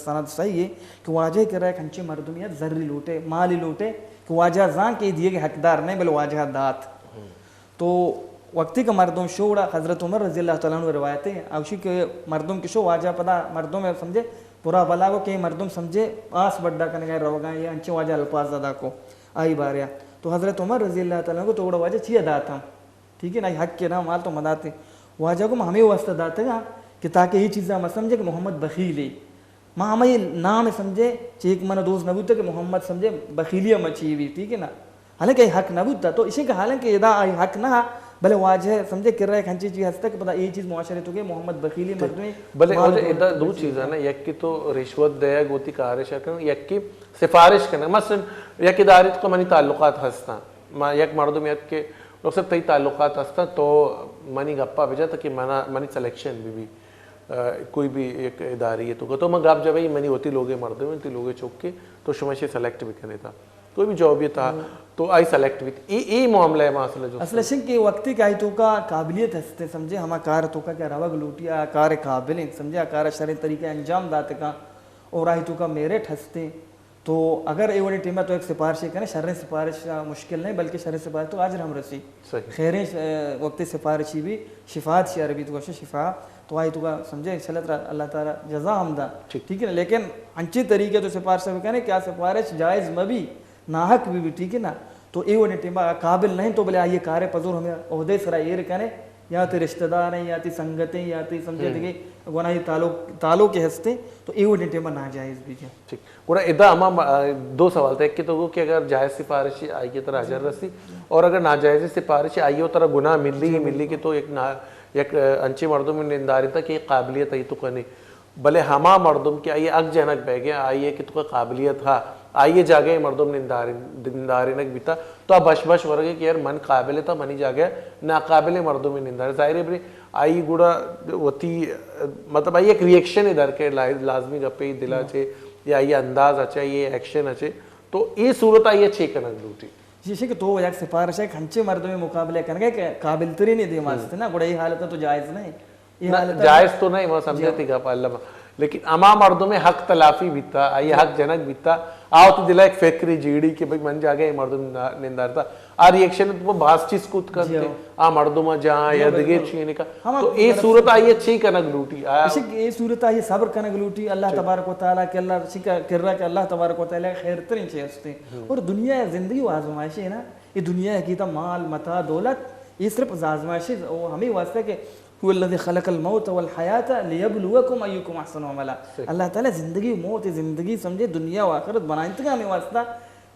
سند صحیح ہے کہ واجہ کرا یک ہنچے مردم یا زری لوٹے، مالی لوٹے کہ واجہ زان کہ دیے کہ حقدار نہیں، بل واجہ دات۔ تو وقتی کہ مردم شو گڑا حضرت عمر رضی اللہ تعالی عنہ روایت ہے، اوشی کہ مردم کہ شو واجہ پدا مردم ہے سمجھے برا بلا کو کہ مردم سمجھے آس بڈا کنگا روگا یا انچے واجہ الفاظ ادا کو آئی باریا۔ تو حضرت عمر رضی اللہ تعالی عنہ کو تو گڑا واجہ چیا داتا؟ ٹھیک ہے نا، حق کے نا مال تو مداتے۔ واجہ کو ہمیں واسطہ داتگا کہ تاکہ یہ چیزاں مہ سمجھے کہ محمد بخیل ہے۔ ما ہمے نام سمجھے، چیک من دوست نہ بوتا کہ محمد سمجھے بخیلی مچی بھی، ٹھیک ہے نا؟ حالانکہ اے حق نہ بوتا، تو اشی کہ حالانکہ ادا آئی حق نہ، بلے واجہ سمجھے کر رہا ہے، ہنچی چیز ہستا کہ پتا اے چیز معاشرے تو کہ محمد بخیلی مردمے بلے مال واجہ دولت ادا دو چیز ہے نا، یکی تو رشوت دیگ ہوتی کارش کن، یکی سفارش کن۔ مثلاً یک ادارے تو منی تعلقات ہستا، ما یک مردم یک کہ ڈاکٹر صاحب تئی تعلقات ہستا تو منی گپا بجا تاکہ منا، منی سلیکشن بھی بھی، آ، کوئی بھی ایک ادارے تو کہ تو من گپ جب منی ہوتی لوگے مردم، ہوتی لوگے چوکے، تو شما سے سلیکٹ بھی کنے تا۔ کوئی بھی جاب یہ تھا، تو آئی سلیکٹ بیت۔ اے، اے معاملہ ہے مسئلہ جو اصل اشن کہ وقتی کہ آئی تو کا قابلیت ہستے سمجھے، ہما کار تو کا کہ روگ لوٹی، آ کار قابل ہیں سمجھے، آ کار شریں طریقے انجام داتے کا اور آئی تو کا میرٹ ہستے، تو اگر اے وڑیں ٹیمہ تو ایک سفارش کرے، شریں سفارش مشکل نہیں، بلکہ شریں سفارش تو اجر ہم رسی۔ صحیح۔ خیریں، آ، وقتی سفارشی بھی شفاعت شی عربی تو گوشے شفاعت، تو آئی تو کا سمجھے، انشاءاللہ تعالی اللہ تعالی جزا ہم دا۔ ٹھیک۔ ٹھیک ہے نا؟ لیکن انچے طریقے تو سفارش بکنے کہ آ سفارش جائز مبی، ناحق بھی بھی، ٹھیک ہے نا؟ تو اے وڑیں ٹیمہ قابل نہیں تو بلے آئیے کارے پزور ہمیں عہدے سرا ایر کنے، یا تی رشتہ دار ہیں، یا تی سنگت ہیں، یا تی سمجھے دیگے گناہی تعلق، تعلق کے ہستے، تو اے وڑیں ٹیمہ ناجائز بھی جائے۔ ٹھیک۔ گڑا ادا ہما م-، آ، دو سوال تھے کہ تو کہ اگر جائز سفارش آئی کی طرح اجر رسی اور اگر ناجائز سفارش آئی ہو طرح گناہ ملی ہی ملی کہ تو یک نا-، یک، آ، انچے مردم ننداری تا کہ قابلیت آئی تو کنے، بلے ہما مردم کہ آئی اگ جنک بہ گئے، آئی کہ تو قابلیت ہا، آئی جاگہ مردم ننداری، نندارینک بیتا، تو آ بش بش ورگے کہ یار من قابل تا، منی جاگہ ناقابل مردم نندار۔ ظاہر ہے بلے آئی گڑا وتی، مطلب آئی ایک ریئیکشن در کے لا-، لازمی گپے دلا چے یا آئی انداز اچے، یہ ایکشن اچے، تو اے صورت آئی چے کنگ لوٹی؟ جی، شک تو یک سفارش ہے، ہنچے مردم مقابلے کنگے کہ قابل ترین دیما است نا، گڑا اے حالت تو جائز نہیں۔ اے نہ، حالت جائز تو نہیں، ما سمجھے جی۔ تھی گپ اللہ ما۔ لیکن اما مردم حق تلافی بیتا، آئی حق جنک بیتا، آ وتی دلا ایک فکر جیڑی کہ بھئی من جاگہ اے مردم نہ-، نندارتا۔ آ ریئیکشن تو باز چیز کت کرتے، جی ہاں۔ آ مردم جہاں جی یا ہاں، دگے بالکل۔ چینے کا۔ ہم تو اے صورت آئی چی کنگ لوٹی؟ آ اشک اے صورت آئی صبر کنگ لوٹی، اللہ تبارک و تعالیٰ کہ اللہ شک کرا کہ اللہ تبارک و تعالیٰ خیر ترین چیز ہستے۔ اور دنیا زندگی و آزمائش ہے نا، یہ دنیا کی تا مال، متاع، دولت، یہ صرف آزمائش ہے، وہ ہمیں واسطہ کہ هو الذي خلق الموت والحياة ليبلوكم أيكم أحسن عملا۔ صحیح۔ اللہ تعالیٰ زندگی و موت، زندگی سمجھے دنیا و آخرت بنائنتگا ہمیں واسطہ،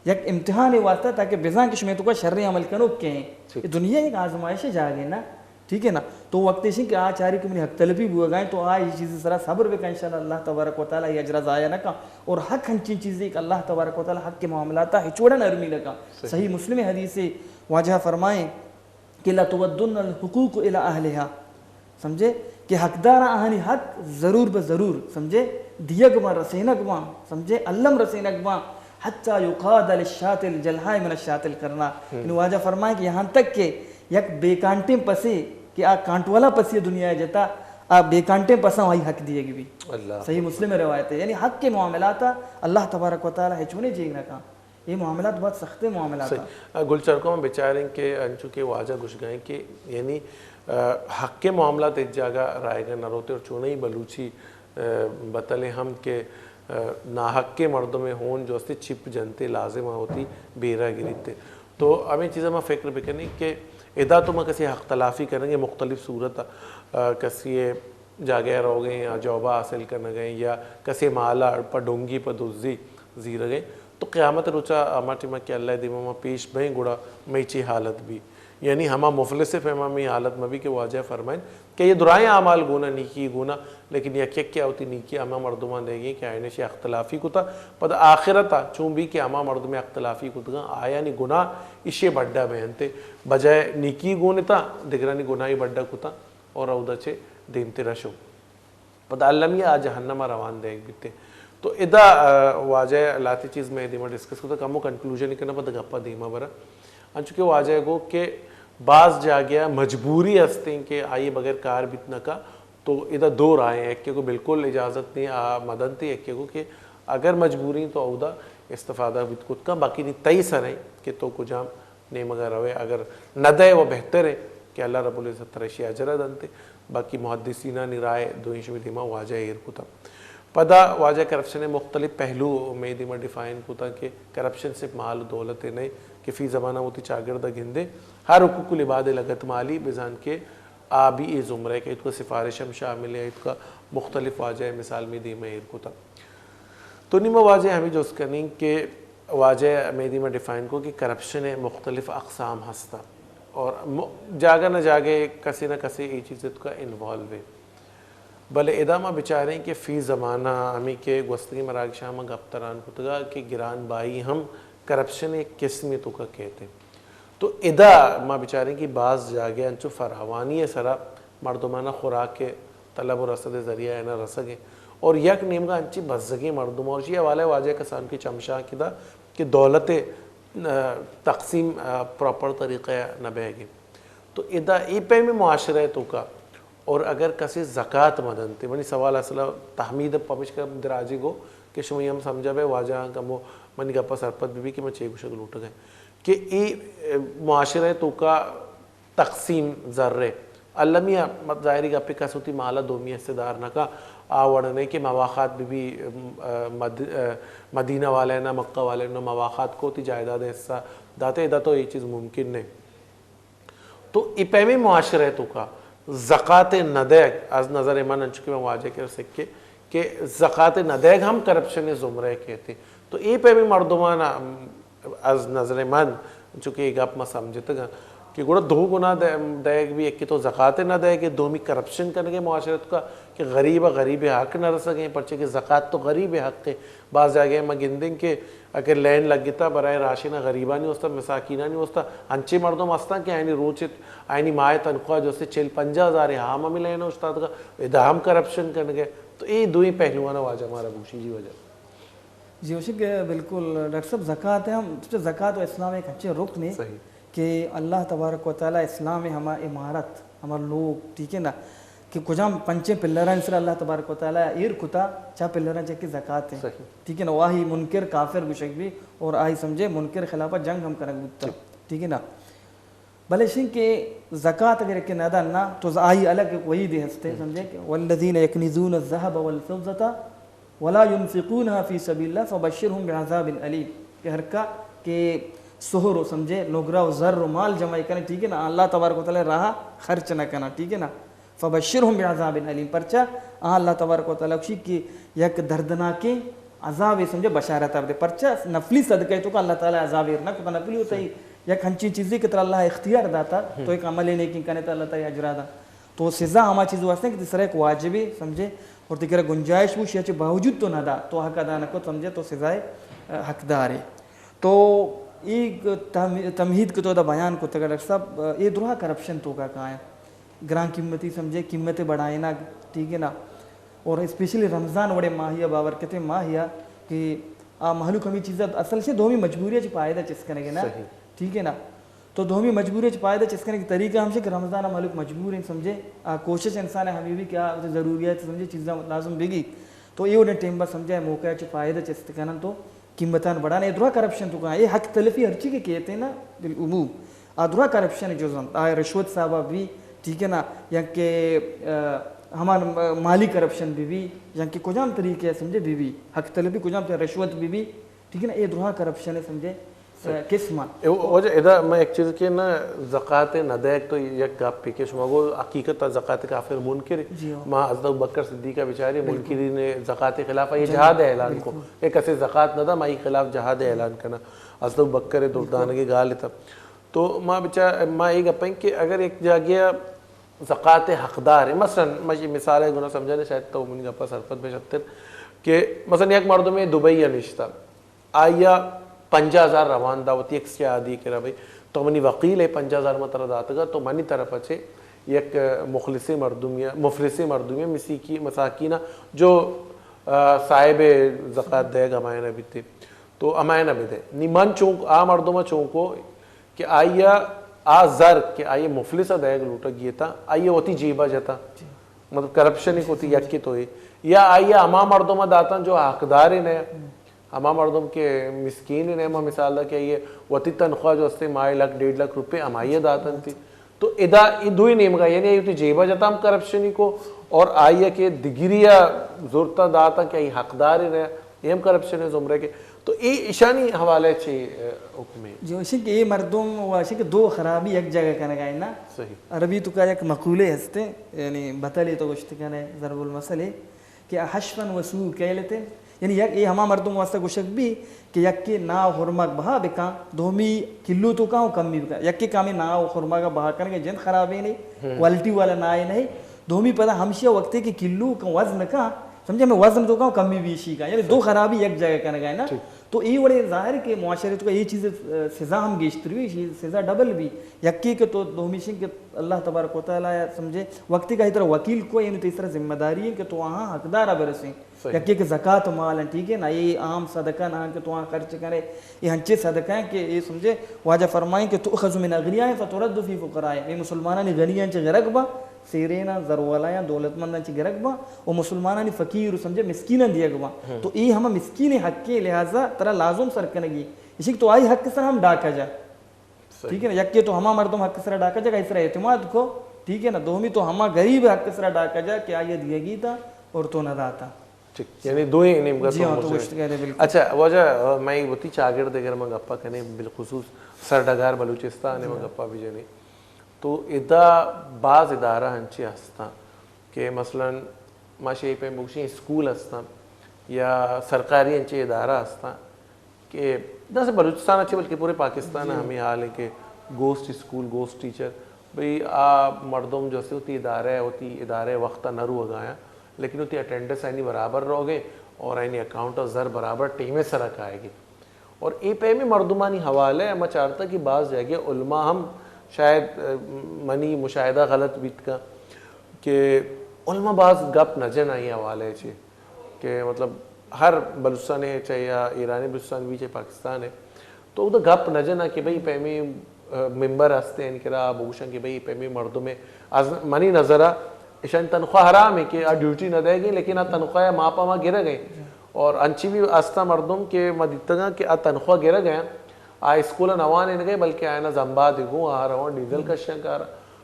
یک امتحان واسطہ، تاکہ بزاں کہ شما تو کا شریں عمل کنو کہیں۔ ٹھیک۔ یہ دنیا ایک آزمائش جاگے نا، ٹھیک ہے نا؟ تو وقت ایشی کہ آ چاری کہ منی حق طلبی بوگائیں تو آ یہ چیز سرا صبر بکن، انشاءاللہ اللہ تبارک و تعالیٰ یہ اجر ضائع نہ کا۔ اور حق ہنچین چیزیں کہ اللہ تبارک و تعالیٰ حق کے معاملات ہچوڑا نرمی نہ کا۔ صحیح۔ صحیح مسلم حدیث واجہ فرمائیں، کہ لتؤدن الحقوق الی اہلها، سمجھے کہ حقدار آہانی حق ضرور بہ ضرور، سمجھے، دیگ باں، رسینگ باں، سمجھے، الم رسینگ باں، حتی یقاد للشاة الجلحاء من الشاة القرناء۔ یعنی واجہ فرمائے کہ یہاں تک کہ یک بے کانٹیں پسے کہ آ کانٹ والا پسے دنیا جتا، آ بے کانٹیں پساں آئی حق دیگ بی۔ اللہ۔ صحیح مسلم روایت ہے، یعنی حق کے معاملات اللہ تبارک و تعالیٰ ہچونے جیگ نہ کاں۔ یہ معاملات بہت سخت معاملات ہیں۔ صحیح۔ گل چرکو ہم بچاریں کہ انچو کہ واجہ گشگائیں کہ یعنی، آ، حق کے معاملات ایک جاگہ رائے گا نہ روتے اور چونہی بلوچی، آ، بتلے ہم کہ، آ، ناحق کے مردم ہون جو استے چپ جنتے لازم ہوتی بیرا گریتے۔ تو ہمیں چیزیں ما فکر بکنیں کہ ادا تو ما کسی حق تلافی کریں گے مختلف صورت، آ، کسی جاگہ ء روگ ء یا جاب ء حاصل کنگ ء یا کسے مال ء پہ ڈونگی پہ دزی زیرگ ء، تو قیامت ء روچ ء ہما ٹیم ء کہ اللہ ء دیما ما پیش بئیں گڑا مئی چی حالت بی؟ یعنی ہما مفلس ء پیما مئی حالت مہ بی کہ واجہ ء فرمائن کہ یہ درائیں اعمال گونا، نیکی گونا، لیکن یک یک کہ آ وتی نیکی ہما مردماں دیگی کہ آیانی شی اختلافی کتا، پدا آخرت ء چون بی کہ ہما مردم اختلافی کتگاں آیانی گناہ ایشی بڈا بینت، بجائے نیکی گون اتاں دگرانی گناہی بڈا کتاں۔ اور اودا چہ دیمتر ء شو۔ پدا المی آ جہنم ء روان دیگ بیت۔ تو ادا، آ، واجہ ء لہتے چیز مئے دیما ڈسکس کتگ، کمو کنکلوژن کناں پدا گپ ء دیما براں۔ انچو کہ واجہ ء گو کہ باز جاگہ ء مجبوری ہستیں کہ آئی بغیر کار بیت نہ کا، تو ادا دو راہ ہیں، یکے کو بالکل اجازت نہیں آ مدنتے، یکے کو کہ اگر مجبوری تو اودا استفادہ بیت کت کن، باقی نی تئی سر ہیں کہ تو کجام نیمگ ء روئے، اگر نہ دئے و بہتر ہے کہ اللہ رب العزت ترا اشی اجر ء دنت۔ باقی محدثینانی رائے دوئیں شمی دیما واجہ ایر کتا۔ پدا واجہ کرپشن ء مختلف پہلو مئے دیما ڈیفائن کتا کہ کرپشن صرف مال و دولت ء نئے کہ فی زمانہ وتی چاگرد ء گندے، ہر حقوق العباد ء لگت مالی بزان کہ آ بھی اے زمرہ ء کہ ایتکا سفارش ہم شامل ہے، ایتکا مختلف واجہ ء مثال مئے دیما ایر کتا۔ تو نی ما واجہ ہمیں جست کنیں کہ واجہ میدی ما ڈیفائن کو کہ کرپشن ء مختلف اقسام ہستاں اور م-، جاگہ نہ جاگہ کسی نہ کسی اے چیز ء توکا انوالو ہے۔ بلے ادا ما بچاریں کہ فی زمانہ ہمیں کہ گوستگیں مراگشاں ما گپ تران کتگا کہ گران بائی ہم کرپشن ء قسمے توکا کہتے۔ تو ادا ما بچاریں کہ باز جاگہ انچو فراوانی ء سرا مردمانا خوراک ء طلب و رسد ء ذریعہ ء نہ رسگ ء اور یک نیمگا انچیں بزگیں مردم اور اشی حوالہ ء واجہ کسان کہ چمشانک دا کہ دولت ء، آ، تقسیم، آ، پراپر طریقہ ء نہ بیگ ء۔ تو ادا اے پیمیں معاشرہ ء توکا اور اگر کسے زکات مہ دنت، منی سوال اصل ء تحمید ء پمشکا دراجی گو کہ شما ہم سمجھا بے واجہ کمو منی گپا سرپد بہ بی کہ من چے گوشگ لوٹگ ء کہ اے، آ، معاشرہ ء توکا تقسیم زر ء المی ء مت ظاہری گپے کس وتی مال ء دومی حصہ دار نہ کا، آ وڑ نہ کہ مواخات بہ بی، م-، ء مد-، ء مدینہ والے نہ مکہ والے نہ مواخات کو وتی جائیداد ء حصہ داتے، ادا تو اے چیز ممکن نہ۔ تو اے پیمیں معاشرہ ء توکا زکات ء نہ دیگ از نظر من انچو کہ من واجہ کر سکے کہ زکات ء نہ دیگ ہم کرپشن ء زمرہ ء کیتے۔ تو اے پیمیں مردمان ء از نظر من، چونکہ اے گپ ما سمجھتگ آں کہ گڑا دو گنا دے-، دئیگ بی، یکے تو زکات نہ دئیگ ء، دومی کرپشن کنگ ء معاشرہ توکا کہ غریب ء غریب ء حق نہ رسگ ء، پرچہ کہ زکات تو غریب ء حق ء۔ باز جاگہ ما گندیں کہ اگر لین لگتا برائے راشن ء غریبانی واسطہ، مساکینانی واسطہ، انچیں مردم ہستاں کہ آیانی روچ ات، آیانی ماہ ء تنخواہ جو استے چل پنجاہ ہزار ء، ہاں ہمے لین ء اوشتاتگا، ادا ہم کرپشن کنگ ء۔ تو اے دوئیں پہلوان ء واجہ مارا گوشی جی واجہ۔ جی، گوشی کہ بالکل ڈاکٹر صاحب، زکات ء ہم، زکات و اسلام ء یک انچیں رکنے صحیح۔ کہ اللہ تبارک و تعالی اسلام ء ہما عمارت، ہما لوگ، ٹھیک ہے نا، کہ کجام پنچیں پلرانی سرا اللہ تبارک و تعالی ایر کتا، چا پلراں چہ کہ زکات ء۔ صحیح۔ ٹھیک ہے نا، واہی منکر کافر گوشگ بی اور آئی سمجھے منکر خلاف جنگ ہم کنگ بوتا۔ ٹھیک۔ ٹھیک ہے نا؟ بلے شنگ کہ زکات اگر کہ نہ دن نا، تو ز-، آئی الگ ایک وعید ہستے، ہم۔ سمجھے کہ والذین یکنزون الذهب والفضة ولا ينفقونها في سبيل الله فبشرهم بعذاب أليم، کہ ہر کا کہ سہر و سمجھے نگرہ و زر و مال جمع کنے، ٹھیک ہے نا، اللہ تبارک و تعالی راہ خرچ نہ کنا، ٹھیک ہے نا، فبشرهم بعذاب أليم، پرچا آ اللہ تبارک و تعالی کشی کہ یک دردناکیں عذاب سمجھے بشارت بدے، پرچا نفلی صدقہ تو کہ اللہ تعالی عذاب ایر نہ کتا، نفلی ہوتا ہی یک ہنچی چیزی کہ ترا اللہ اختیار داتا، تو ایک عمل نیکی کنے تو اللہ تعالی اجرا دا۔ تو سزا ہما چیز واسطے کہ تسرا ایک واجبی سمجھے اور تکرا گنجائش بوش یا چہ باوجود تو نہ دا، تو حق ادا نہ کو سمجھے تو سزائے، ا، حقدار ہے۔ تو ایک تم-، تمہید کہ تو دا بیان کو تگا ڈاکٹر صاحب، ا، اے درہا کرپشن تو کا کائیں۔ گران قیمتی سمجھے، قیمت بڑھائینگ، ٹھیک ہے نا؟ اور اسپیشلی رمضان وڑے ماہیا، بابرکتیں ماہیا کہ آ مہلوک ہمیں چیزا اصل سے دومی مجبوری چ فائدہ چس کنگے نا؟ صحیح۔ ٹھیک ہے نا؟ تو دومی مجبوری چ فائدہ چس کنگے طریقہ ہمشہ کہ رمضان مہلوک مجبور ہیں سمجھے، آ کوشش انسان ہمیں بھی کیا ضروریات سمجھے چیزاں لازم بگی، تو اے وڑیں ٹائم با سمجھے موقع چ فائدہ چست کنن تو قیمتان بڑھانا، اے درا کرپشن تو کہاں، اے حق تلفی ہرچی کہ کہتے ہیں نا، بالعموم، آ درا کرپشن جز انت، آ رشوت صاحبہ بھی، ٹھیک ہے نا، یا کہ، آ، ہمان مالی کرپشن بھی بھی، یا کہ کجام طریقے سمجھے بھی بھی، حق تلفی کجام طریقے رشوت بھی بھی، ٹھیک ہے نا، اے درا کرپشن سمجھے، آ، قسم انت۔ اے وجہ ادا میں ایک چیز کہ نا، زکات نہ دیگ تو یک گپ کہ شما گو حقیقت زکات کافر منکر۔ جی ہاں۔ ما حضرت ابوبکر صدیق بچاری بالکل۔ منکرین زکات خلاف یہ جی، جہاد اعلان کو۔ بالکل۔ کہ کسے زکات نہ دا، ما ای خلاف جہاد اعلان کنا۔ حضرت ابوبکر دردانگے گال تا۔ تو ما بچا-، ما اے گپیں کہ اگر ایک جاگہ زکات حقدار ہے، مثلاً ما یہ مثال ہے گنا سمجھانے، شاید تو منی گپا سرپد بے شتر کہ مثلاً یک مردم دبئی نشتا، آیا پنجاہ ہزار روان دا وتی یک سیادی کرا بھئی، تو منی وکیل ہے، پنجاہ ہزار ما ترا داتگا، تو منی طرف چے یک مخلصیں مردمی، مفلسیں مردمی مسیکی، مساکینہ جو، آ، صاحب زکات دے گا، ہمایاں بیتے۔ تو ہمایاں بدے۔ نی من چون، آ مردم چون کو کہ آیا آ زر کہ آئی مفلس دیگ لوٹا گیتا، آئی وتی جیبا جتا۔ جی۔ مطلب کرپشن کو تی یکی تو ہے۔ یا آئی ہما مردم داتا جو حقدار نہ۔ ہما مردم کہ مسکین نے، ما مثال دا کہ یہ وتی تنخواہ جو استے ماہ لکھ ڈیڑھ لکھ روپے ہمائی داتن تی۔ تو ادا ای دوئی نیمگا، یعنی ایو تی جیبا جتا ہم کرپشنی کو، اور آئی کہ دگریا زورتا داتا کہ ای حقدار نے، یہ ہم کرپشن ہے زمرے کے۔ تو ای اشانی حوالے چے، اے، حکم ہے؟ جو اشی کہ یہ مردم و اشی کہ دو خرابی یک جگہ کنگا ہے نا۔ صحیح۔ عربی تو کا یک مقولے ہستے، یعنی بتلی تو گوشت کنے ضرب المثل ہے کہ حشفا و سوء کیلتے یعنی یک، اے ہما مردم واسطہ گوشگ بی کہ یکے ناہ و ہرمگ بہا بکاں، دومی کلو توکا ہوں کمی بکاں۔ یکے کامے ناہ و ہرمگ بہا کنگے جند خرابیں نے، کوالٹی والا ناہ نہیں۔ دومی پدا ہمشیا وقتے کہ کلو کن وزن کاں، سمجھے، ہمیں وزن توکا ہوں کمی بیشی کاں۔ یعنی دو خرابی یک جگہ کنگا ہے نا۔ تو اے وڑے ظاہر ہے کہ معاشرے توکا اے چیز، ء، سزا ہم گیشتر بی، شی سزا ڈبل بی۔ یکے کہ تو دومی شنگ کہ اللہ تبارک و تعالی سمجھے، وقتے کہ ترا وکیل کو، یعنی تئی سرا ذمہ داری ہے کہ تو آہاں حقدارا برسیں۔ یکے کہ زکات مال ہیں، ٹھیک ہے نا، یہ عام صدقہ نہ ہیں کہ تو آں خرچ کرے، یہ ہنچے صدقہ ہیں کہ یہ سمجھے، واجہ فرمائیں کہ تؤخذ من اغنیائهم فترد فی فقرائهم، یہ مسلمانانی غنیاں چہ گرگ با، سیریناں، زرولایاں، دولتمنداں چہ گرگ با، و مسلمانانی فقیر و سمجھے مسکیناں دیگ با۔ تو یہ ہما مسکین حق کے لہذا ترا لازم سر کنگی، اسی کہ تو آئی حق سر ہم ڈاکا جا۔ ٹھیک ہے نا، یکے تو ہما مردم حق سرا ڈاکا جا کہ آئی سرا اعتماد کو، ٹھیک ہے نا، دومی تو ہما غریب حق سرا ڈاکا جا کہ آئی دیگی تا اور تو نہ داتا۔ ٹھیک، یعنی دوئیں نیمگا جی تو ہاں، تو موجود گوشت ہیں۔ کہہ دے بالکل۔ اچھا، واجہ، میں وتی چاگرد اگر من گپا کنے، بالخصوص سرڈگار بلوچستان میں گپا بھی جنے، تو ادا باز ادارہ ہنچے ہستاں کہ مثلاً ما شے پہ بگوشیں اسکول ہستاں یا سرکاری ہنچے ادارہ ہستاں کہ داسے بلوچستان اچے بلکہ پورے پاکستان ہمیں حال ہے کہ گوسٹ اسکول، گوسٹ ٹیچر، بھئی آ مردم جو سے وتی ادارہ، وتی ادارہ وقت نہ روگا ہیں، لیکن وتی اٹینڈنس آئینی برابر روگے اور آئینی اکاؤنٹ زر برابر ٹیمے سرا کائے گی۔ اور اے پیمیں مردمانی حوالہ ہے، ہما چارتا کہ بعض جگہ علماء ہم شاید، ء، منی مشاہدہ غلط بیت کا کہ علماء بعض گپ نہ جن آئی حوالہ ہے چی کہ مطلب ہر بلوچستان ہے چاہے یا ایرانی بلوچستان بھی چاہے پاکستان ہے، تو ادھر گپ نہ جنا کہ بھئی پیمیں، ء، ممبر ہستے ہیں کرا بگوشن کہ بھئی پیمیں مردم ہے۔ از منی نظرہ اشان تنخواہ حرام ہے کہ آ ڈیوٹی نہ دے گی، لیکن آ تنخواہ ما پا ما گرگ ہیں۔ اور انچی بھی استا مردم کہ ما دیتگاں کہ آ تنخواہ گرگ ہیں، آ اسکول نوان نگے بلکہ آئینا زمبا دگو آ روان ڈیزل کشن کارا۔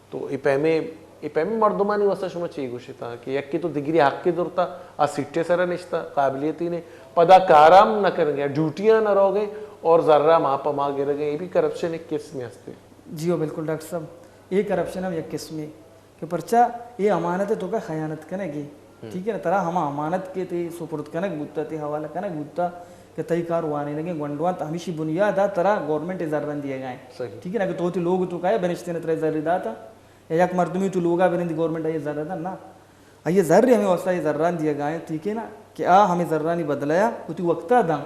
تو اے پیمیں، اے پیمیں مردمانی واسطہ شما چی گوشتا کہ یکی تو دگری حقی درتا، آ سیٹے سر نشتا، قابلیتی نے، پدا کارام نہ کرنگے، ڈیوٹیاں نہ روگے اور ذرہ ما پا ما گرگے، اے بھی کرپشن ایک قسم ہستے۔ جی ہو، بالکل ڈاکٹر صاحب، اے کرپشن ہم یک قسمے کہ پرچا اے امانت توکا خیانت کنگے۔ ٹھیک ہے نا، ترا ہما امانت کے تے سپرد کنگ بوتا، تے حوالہ کنگ بوتا کہ تئی کار وانینگے گونڈوان، تو ہمیشی بنیاد آ ترا گورنمنٹ زرن دیگا ہیں۔ ٹھیک ہے نا، کہ تو تی لوگ توکا ہے بنشتے نے ترا زر داتا، یا یک مردمی تو لوگا بنندی گورنمنٹ آئی زر دن نا۔ آئی زر ہمیں واسطہ یہ زران دیگا ہیں، ٹھیک ہے نا، کہ آ ہمیں زرانی بدلہ یا وتی وقتا داں۔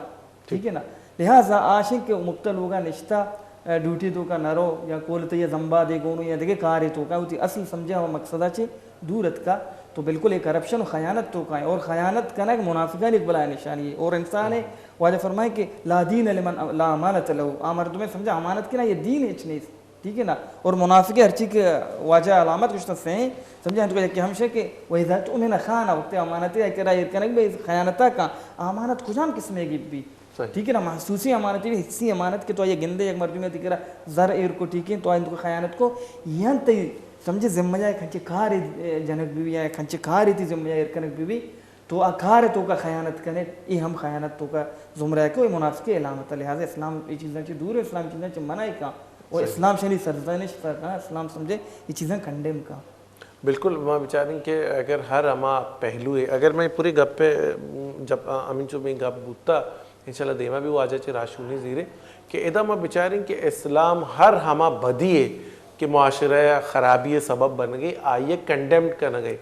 ٹھیک ہے نا؟ لہذا آشیں کہ مکتا لوگا نشتا، ڈیوٹی توکا نہ رو یا کول تئی زمبا دے گونو یا دگہ کارے توکا، وتی اصل سمجھا و مقصدا چے دور اتکا، تو بالکل یہ کرپشن و خیانت توکا ہے۔ اور خیانت کنگ منافقانی ایک بلائے نشانی ہے۔ اور انسان ہے، واجہ فرمائے کہ لا دین لمن لا امانت لہو، آ مردمے سمجھا امانت کے نا یہ دین ہچ نہیں۔ ٹھیک ہے نا؟ اور منافق ہرچی کہ واجہ علامت گوشتن سے ہیں، سمجھا ہم تو کہ ہمشہ کہ و اذا تؤمن خان، وقت امانت ہے کرا ایر کنگ بے خیانتا کا، امانت کجام قسمے گی بھی؟ ٹھیک ہے نا؟ محسوسی امانت بھی، حسی امانت کہ تو یہ گندے یک مردمی تی کرا زر ایر کو، ٹھیک ہے، تو آئند کو خیانت کو، یان تی سمجھے ذمہ جائے کھنچے کار جنک بھی یا کھنچے کار تی ذمہ جائے ایر کنگ بھی، تو آ کار توکا خیانت کنے، اے ہم خیانت توکا زمرہ کہ اے منافقے علامت ہے۔ لہذا اسلام اے چیزاں چے دور ہے، اسلام چیزاں چے منع کا۔ و اسلام شری سرزنش پر کا، اسلام سمجھے اے چیزاں کنڈیم کا۔ بالکل، ما بچاریں کہ اگر ہر ہما پہلو ہے، اگر میں پوری گپ پہ جب ہمیں جو میں گپ بوتا، انشاءاللہ دیما بھی واجہ چے راشونی زیرے کہ ادا ما بچاریں کہ اسلام ہر ہما بدی ہے کہ معاشرہ خرابی سبب بن گئی، آئیے کنڈیمڈ کر گئی۔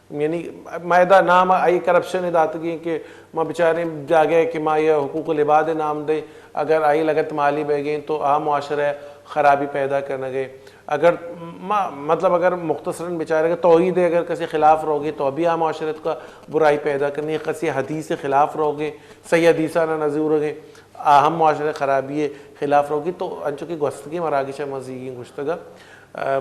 یعنی ما ادا نام آئی کرپشن داتگی کہ ما بچاریں جاگہ کہ ما یہ حقوق العباد نام دے، اگر آئی لگت مالی بہ گئیں تو آ معاشرہ خرابی پیدا کرنا گئے۔ اگر ما مطلب اگر مختصراً بچارے کہ توحید اگر کسی خلاف روگے تو بھی آ معاشرت کا برائی پیدا کرنی ہے، کسی حدیث خلاف روگے، صحیح حدیثانا نزورگے، آ ہم معاشرہ خرابی خلاف روگے۔ تو انچو کہ گوستگی مراگش ما زیگیں گوشتگا،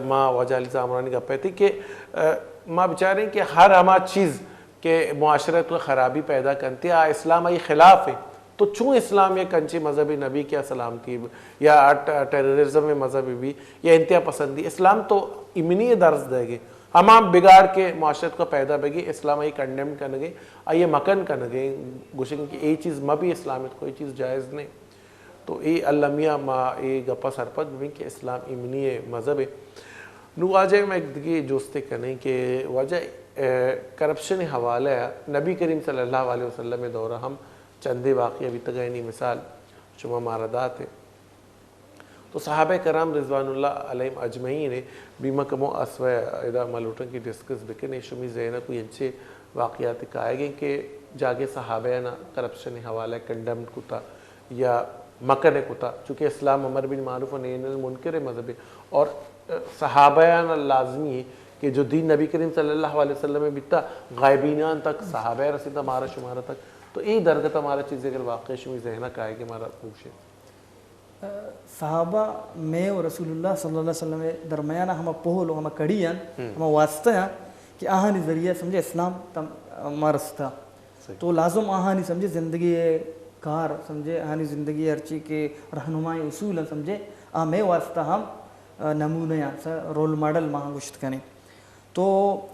ما واجہ علی زامرانی گپ ء تھی کہ، ء، ما بچاریں کہ ہر ہما چیز کہ معاشرہ تو خرابی پیدا کنتی، آ اسلام آئی خلاف ہے۔ تو چون اسلام یک انچی مذہبی نبی کہ سلامتی یا ٹ-، ٹیررزم مذہبی بھی یا انتہا پسندی، اسلام تو امنی درس دے گے۔ ہما بگاڑ کے معاشرت کو پیدا بگی، اسلام آئی کنڈیم کنگے، آئی مکن کنگے، گوشنگ کہ اے چیز مبی اسلامت کو، اے چیز جائز نہیں۔ تو اے المیہ ما اے گپا سرپد ببیں کہ اسلام ایمنی مذہب ہے۔ نو واجہ میں ایک دگہ جوستے کنیں کہ واجہ، اے، کرپشن حوالہ ہے، نبی کریم صلی اللہ علیہ وسلم دورہ ہم چندے واقعہ بیتگانی مثال شما مارا داتے۔ تو صحابہ کرام رضوان اللہ علیہم اجمعین، بیمہ کمو اسوہ ادا ما لوٹن کہ ڈسکس بکنے، شمی ذہن کوئی انچے واقعات کائے گئے کہ جاگے صحابہ نا کرپشن حوالہ کنڈم کتا یا مکن کتا، چونکہ اسلام امر بالمعروف و نہی عن المنکر مذہب ہے، اور صحابہ نا لازمی ہے کہ جو دین نبی کریم صلی اللہ علیہ وسلم بیتا، غائبینان تک صحابہ رسیتا، مارا شمارا تک۔ تو اے درگت مارا چیزے اگر واقعہ شمی ذہن کائے کہ مارا پوشے۔ صحابہ میں و رسول اللہ صلی اللہ علیہ وسلم درمیان ہما پہل و ہما کڑی ہیں، ہما واسطہ ہیں کہ آہانی ذریعہ سمجھے اسلام تم ما رستا۔ تو لازم آہانی سمجھے زندگی کار سمجھے، آہانی زندگی ہرچی کہ رہنمائی اصول ہیں سمجھے، آ میں واسطہ ہم نمونہ ہیں، رول ماڈل ما گوشت کنیں۔ تو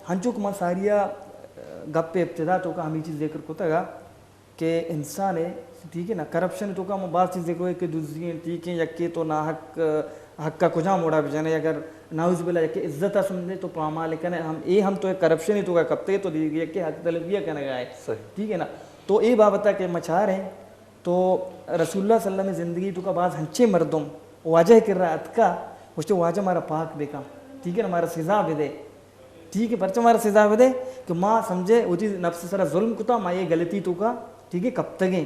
ہنچوک ما ساریا گپ ابتدا توکا ہمیں چیز ذکر کتگا کہ انسان ہے، ٹھیک ہے نا، کرپشن توکا ہم باز چیز ذکر ہوئے کہ دزی ہیں، ٹھیک ہے، یکے تو ناحق حق کا کجام وڑا بجنے، اگر نعوذ باللہ یکے عزت سمجھے تو پامال کنے، ہم اے ہم تو ایک کرپشن توکا کپتے تو دیگه یکے حق طلبیہ کنے گائے۔ ٹھیک ہے نا؟ تو اے بابتا کہ مچار ہیں تو رسول اللہ صلی اللہ علیہ وسلم زندگی توکا باز ہنچے مردم واجہ کرا اتکا، گوشتے واجہ مارا پاک بکا، ٹھیک ہے نا، مارا سزا بدے۔ ٹھیک ہے، پرچہ مارا سزا بدے کہ ما سمجھے وتی نفس سرا ظلم کتا، ما یہ غلطی توکا، ٹھیک ہے، کپتگیں۔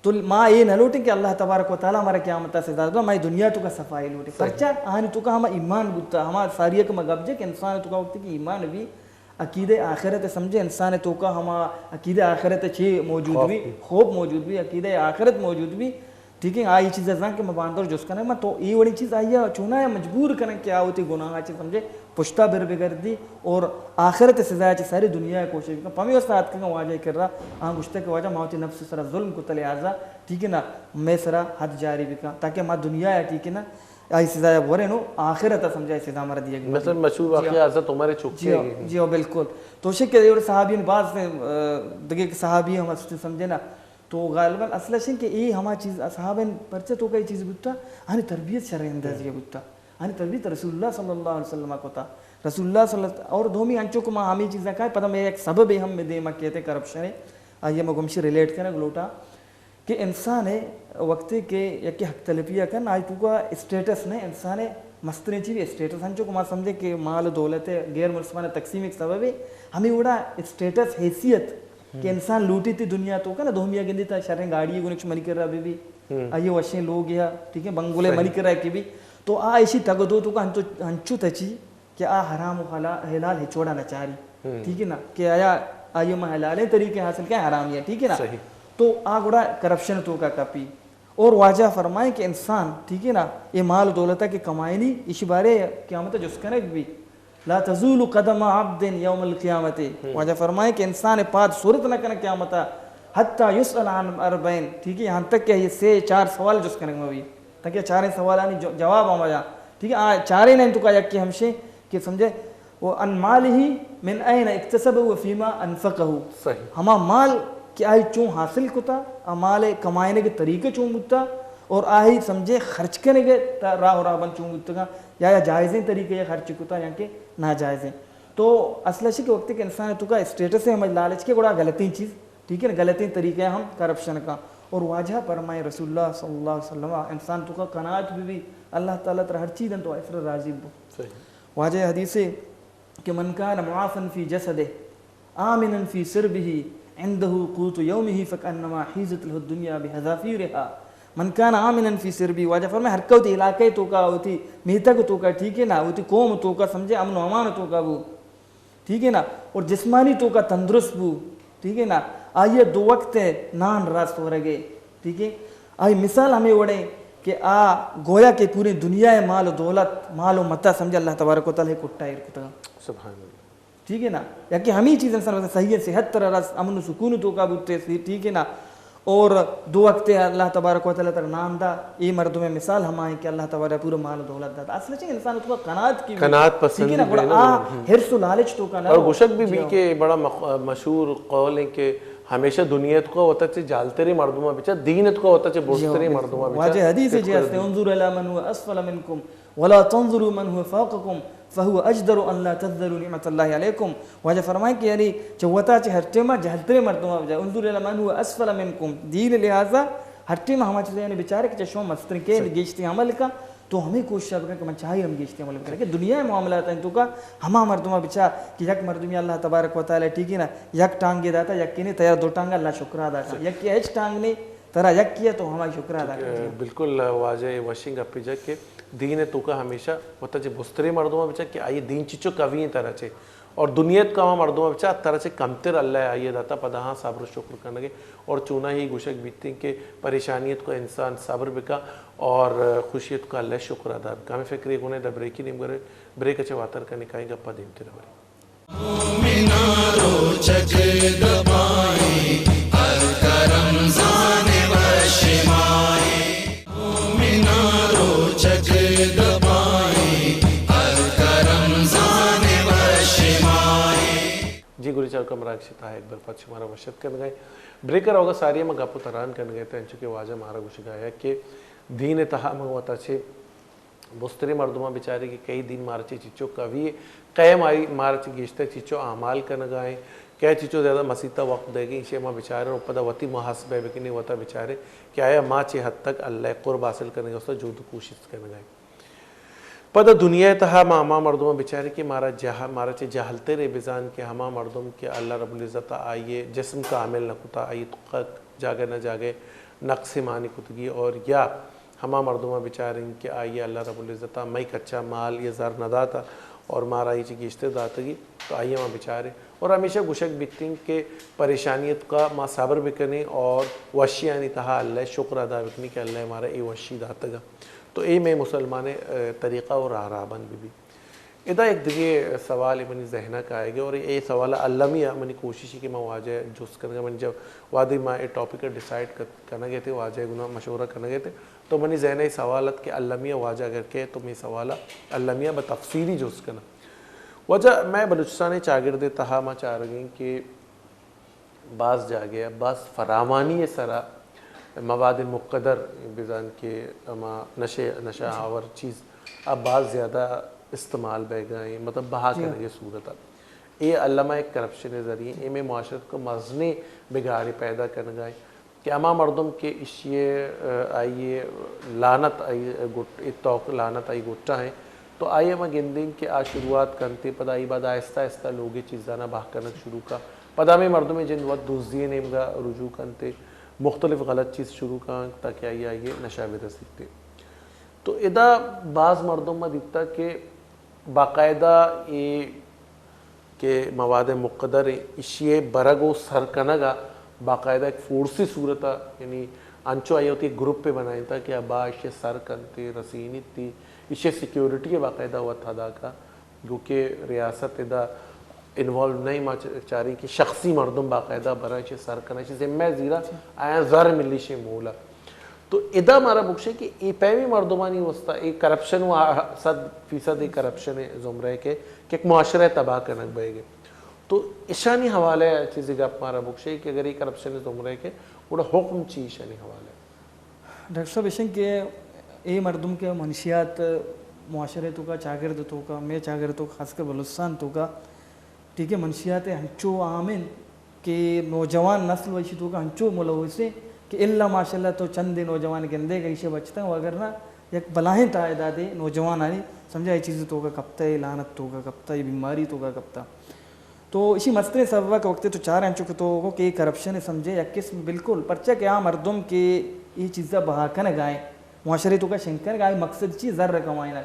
تو ما یہ نہ لوٹیں کہ اللہ تبارک و تعالی ہمارا قیامتا سزا دے، ما یہ دنیا توکا صفائی لوٹیں۔ پرچہ آہانی توکا ہما ایمان بوتا، ہما ساری کہ ما گپ جے کہ انسان توکا وقت کی ایمان بھی، عقیدہ آخرت سمجھے، انسان توکا ہما عقیدہ آخرت چے موجود بھی، خوف موجود بھی، عقیدہ آخرت موجود بھی، ٹھیک ہے، آ اے چیز زان کہ ما باندور جست کنگ، ما تو اے وڑی چیز آئی چونا یا مجبور کنگ کہ آ وتی گناہ چے سمجھے پشتا بر بگردی اور آخرت سزا چے ساری دنیا کوشش بکن۔ پمی واسطہ آتکگا واجہ کرا، آ گوشتا کہ واجہ ما وتی نفس سرا ظلم کتا، لہذا ٹھیک ہے نا، میں سرا حد جاری بکن تاکہ ما دنیا یا ٹھیک ہے نا آئی سزا یا بورے نو آخرت سمجھا سزا مر دیگ۔ مثلا مشہور واقعہ حضرت عمر چوکی ہے۔ جی ہاں، بالکل۔ تو شک کہ صحابین باز دگے صحابی ہم سمجھے نا، تو غالباً اصل شن کہ اے ہما چیز اصحابن پرچہ توکا اے چیز بوتا، آنی تربیت شرع اندازی بوتا، آنی تربیت رسول اللہ صلی اللہ علیہ وسلم کتا۔ رسول اللہ صلی اللہ اور دومی انچو کہ ما ہمیں چیزاں کائے، پدا میں ایک سبب ہم میں دیما کہتے کرپشن ہے، آئیے ما گمشی ریلیٹ کرنے لوٹا کہ انسان ہے وقت کہ یکی حق تلفی کن، آئی توکا اسٹیٹس نے، انسان ہے مستریں چیز اسٹیٹس، انچو کہ ما سمجھے کہ مال و دولت ہے غیر مسلمان تقسیم ایک سبب ہے، ہمیں وڑا اسٹیٹس حیثیت کہ انسان لوٹی تی دنیا توکا نا، دومیا گندی تا شریں گاڑی گونکش منی کرا بی بی، آئیے وشیں لوگ یا، ٹھیک ہے، بنگلے منی کرا کی بی، تو آ ایشی تگ دو توکا ہنچو، ہنچو تچی کہ آ حرام و حلا-، حلال ہچوڑا نہ چاری، ٹھیک ہے نا، کہ آیا آئیے ما حلالیں طریقے حاصل کیا حرام یا، ٹھیک ہے نا، تو آ گڑا کرپشن توکا کپی۔ اور واجہ فرمائیں کہ انسان، ٹھیک ہے نا، یہ مال دولت کے کمائنی، اسی بارے قیامت جس کنگ بھی، لا تزول قدم عبد یوم القیامت۔ واجہ فرمائیں کہ انسان پاد صورت نہ کنا قیامتا، حتی یسأل عن اربعین، ٹھیک ہے، یہاں تک کہ یہ سے چار سوال جس کنگ میں بھی، تاکہ چاریں سوالانی جو-، جواب ہم آیا، ٹھیک ہے، آ چاریں نہیں تو کا یک کہ ہمشے کہ سمجھے، و عن مالہ من این اکتسبہ و فیما انفقہ۔ ہما مال کہ آئی چون حاصل کتا، آ مال کمائنگ طریقہ چون بوتا، اور آئی سمجھے خرچ کنگ تا راہ و رہبند چون بوتگا، یا، یا جائزیں طریقہ یا خرچ کتا یا کہ ناجائزیں۔ تو اصل شی کہ وقت کہ انسان توکا اسٹیٹس ہے ہمیں لالچ کے گڑا غلطیں چیز، ٹھیک ہے نا، غلطیں طریقہ ہم کرپشن کا۔ اور واجہ فرمائے رسول اللہ صلی اللہ علیہ وسلم، انسان توکا قناعت بھی بھی، اللہ تعالی تر ہر چیز تو اسر راضی بو۔ واجہ حدیث ہے کہ من کان معافا فی جسدہ آمنا فی سربہ عندہ قوت یومہ فکأنما حیزت لہ الدنیا بحذافیرہا۔ من کان آمنا فی سربہ، واجہ فرمائے ہر کوتی علاقے توکا ہوتی میتگ توکا، ٹھیک ہے نا، ہوتی قوم توکا سمجھے امن و امان توکا بو، ٹھیک ہے نا، اور جسمانی توکا تندرست بو، ٹھیک ہے نا، آئیے دو وقت نان راست ورگے، ٹھیک ہے، آئی مثال ہمیں وڑے کہ آ گویا کہ پوری دنیا مال و دولت، مال و متاع سمجھے اللہ تبارک و تعالی کٹا ایر کتگا۔ سبحان اللہ۔ ٹھیک ہے نا، یا کہ ہمیں چیز انسان مثلا صحیح ہے، صحت تر رس، امن و سکون توکا بوتے، ٹھیک ہے نا، اور دو وقت اللہ تبارک و تعالی تر نان دا، اے مردم مثال ہمائیں کہ اللہ تبارک پورا مال و دولت دا۔ اصل چیز انسان توکا قناعت کی، قناعت پسندی ٹھیک ہے نا، گڑا آ حرص و لالچ توکا نہ۔ اور گوشگ بھی بھی کہ بڑا مخ-، مشہور قول ہے کہ ہمیشہ دنیا توکا وتا چے جالتریں مردماں بچا، دین توکا وتا چے برزتریں مردماں بچا۔ واجہ حدیث جی ہستے، انظر الی من هو اسفل منکم ولا تنظروا من هو فوقکم۔ فهو اجدر ان لا تظهروا نعمت الله علیکم۔ واجہ فرمائیں کہ یعنی چہ وتا چہ ہر ٹیما جہلتریں مردما بچار، انظر الی من هو اسفل منکم، دین لحاظا ہر ٹیما ہما چیزا یعنی بچارے کہ چہ شما مستریں کئے گیشتر عمل کا، تو ہمے کوشش بکن کہ من چہ آئی ہم گیشتر عمل بکن کہ دنیا معاملات انت تو کا ہما مردما بچار کہ یک مردمی اللہ تبارک و تعالی ٹھیک ہے نا یک ٹانگے داتا، یکے نے تیار دو ٹانگا، اللہ شکر ادا کن، یکے ہچ ٹانگ نے ترا یکے تو ہما شکر ادا کن۔ بالکل واجہ اے وشیں گپے جا کہ دین توکا ہمیشہ وتا چہ بستریں مردما بچار کہ آئی دین چچو قوی ہیں ترا چہ، اور دنیا توکا ہما مردما بچار ترا چہ کمتر اللہ آئی داتا، پدا ہاں صبر و شکر کنگے۔ اور چونا ہی گوشگ بیتیں کہ پریشانی توکا انسان صبر بکا اور خوشی توکا اللہ شکر ادا بکا۔ ہمیں فکر یہ گونے دا بریکی نیم گرے، بریک چہ واتر کنے کائیں گپا دیم تیرا بری۔ مومناں روچگ دپائیں، ہلکا رمضان وش ماہیں۔ مومناں روچگ دپائیں، ہلکا رمضان وش ماہیں۔ جی گلی چاروکاں، مراگش تہا یک بر پد شمارا وش اتک کنگائیں۔ بریک ء روگا ساری ہم گپ و تران کنگے تھے، انچو کہ واجہ مارا گوشگایا کہ دین تہا ہم وتا چے بستریں مردماں بچارے کہ کئی دین مارا چے چچو قوی ہے، کئے ماری مارا چے گیشتر چچو اعمال کنگا ہیں، کئے چچو زیادہ مسیتا وقت دے گی، ایشی ما بچارے اور پدا وتی محاسبہ بکنی، وتا بچارے کہ آیا ما چے حد تک اللہ قرب حاصل کنگے، اس جہد و کوشش کنگا ہیں۔ پدا دنیا تہا ما ہما مردماں بچارے کہ مارا جہ-، مارا چے جہلتر ہے بزان کہ ہما مردم کہ اللہ رب العزت آئیے جسم کامل نہ کتا، آئی تک جاگہ نہ جاگہ نقص مانی کتگی اور یا ہما مردماں بچاریں کہ آئی ء اللہ رب العزت ء مئی کچا مال یا زر نہ داتا اور مارا آئی چہ گیشتر داتگی، تو آئی ء ما بچاریں۔ اور ہمیشہ گوشگ بیتیں کہ پریشانی ء توکا ما صبر بکنیں اور وشیانی تہا اللہ ء شکر ادا بکنیں کہ اللہ ء مارا اے وشی داتگا۔ تو اے مئے مسلمان ء طریقہ و راہ رہبند بہ بیت۔ ادا یک دگہ سوالے منی ذہن ء کائیگ ء اور اے سوال ء المی ء منی کوشش ء کہ من واجہ ء جست کنگ ء من جب وہدے ما اے ٹاپک ء ڈیسائیڈ کت-، کنگ ء ات، واجہ ء گنا مشورہ کنگ ء ات، تو منی ذہن ء اے سوال ات کہ المی ء واجہ اگر کئے تو من اے سوال ء المی ء بہ تفصیلی جست کناں۔ واجہ مئے بلوچستان ء چاگرد ء تہا ما چارگیں کہ باز جاگہ ء باز فراوانی ء سرا مواد مقدر بزان کہ ہما نشے، نشہ آور چیز ء باز زیادہ استعمال بیگا ہیں، مطلب بہا کنگ ء صورت ء۔ اے الما ایک کرپشن ء ذریعے اے مئے معاشرت کو مزنیں بگاڑے پیدا کنگا ہیں کہ ہما مردم کہ اشی ء، آئی ء لعنت آئی گٹ-، اتوک لعنت آئی گٹا ہیں، تو آئی ء ما گندیں کہ آ شروعات کنت ء پدا آئی بعد آہستہ آہستہ لوگ ء چیزانا بہا کنگ شروع کا۔ پدا ہمے مردم ء جند وت دزی ء نیمگا رجوع کنت ء مختلف غلط چیز شروع کنت تاکہ آئی آئی ء نشہ بہ رسیت۔ تو ادا باز مردم ما دیتا کہ باقاعدہ اے کہ مواد مقدر ہیں، اشی ء برگ و سر کنگ ء باقاعدہ ایک فورسی صورت ء، یعنی انچو آئی وتی گروپ ء بنائینتا کہ ابا اشی ء سر کنت ء رسینیت ء اشی ء سیکیورٹی ء باقاعدہ وت ادا کا۔ گو کہ ریاست ادا انوالو نہیں، ما چ-، چاریں کہ شخصی مردم باقاعدہ برا چہ سر کناں، چہ ذمہ زیرا آیاں زر ملی شے مولا۔ تو ادا مارا بکشے کہ اے پیمی مردمانی واسطہ اے کرپشن و صد فیصد اے کرپشن زمرہ کے کہ ایک معاشرہ تباہ کنگ بئے گے۔ تو اشانی حوالے چیزی گپ مارا بکشے کہ اگر اے کرپشن زمرہ کے گڑا حکم چی اشانی حوالے؟ ڈاکٹر صاحب، ایشن کہ اے مردم کہ منشیات معاشرے توکا، چاگرد توکا، مئے چاگرد توکا، خاص کر بلوچستان توکا، ٹھیک ہے، منشیات ہنچو عام انت کہ نوجوان نسل و ایشی توکا ہنچو ملوث ہیں کہ الا ماشاءاللہ تو چندے نوجوان گندے کہ ایشی بچتاں، و اگر نہ یک بلاہیں تعدادے نوجوانانی سمجھا اے چیز توکا کپتا، اے لعنت توکا کپتا، اے بیماری توکا کپتا۔ تو ایشی مستریں سبب ء کہ وقتے تو چار انچو کہ تو گو کہ اے کرپشن ء سمجھے یک قسم بالکل، پرچا کہ آ مردم کہ اے چیزا بہا کنگ ء آئیں، معاشرے توکا شنگ کنگ ء آئیں، مقصد چی؟ زر ء کمائینگ،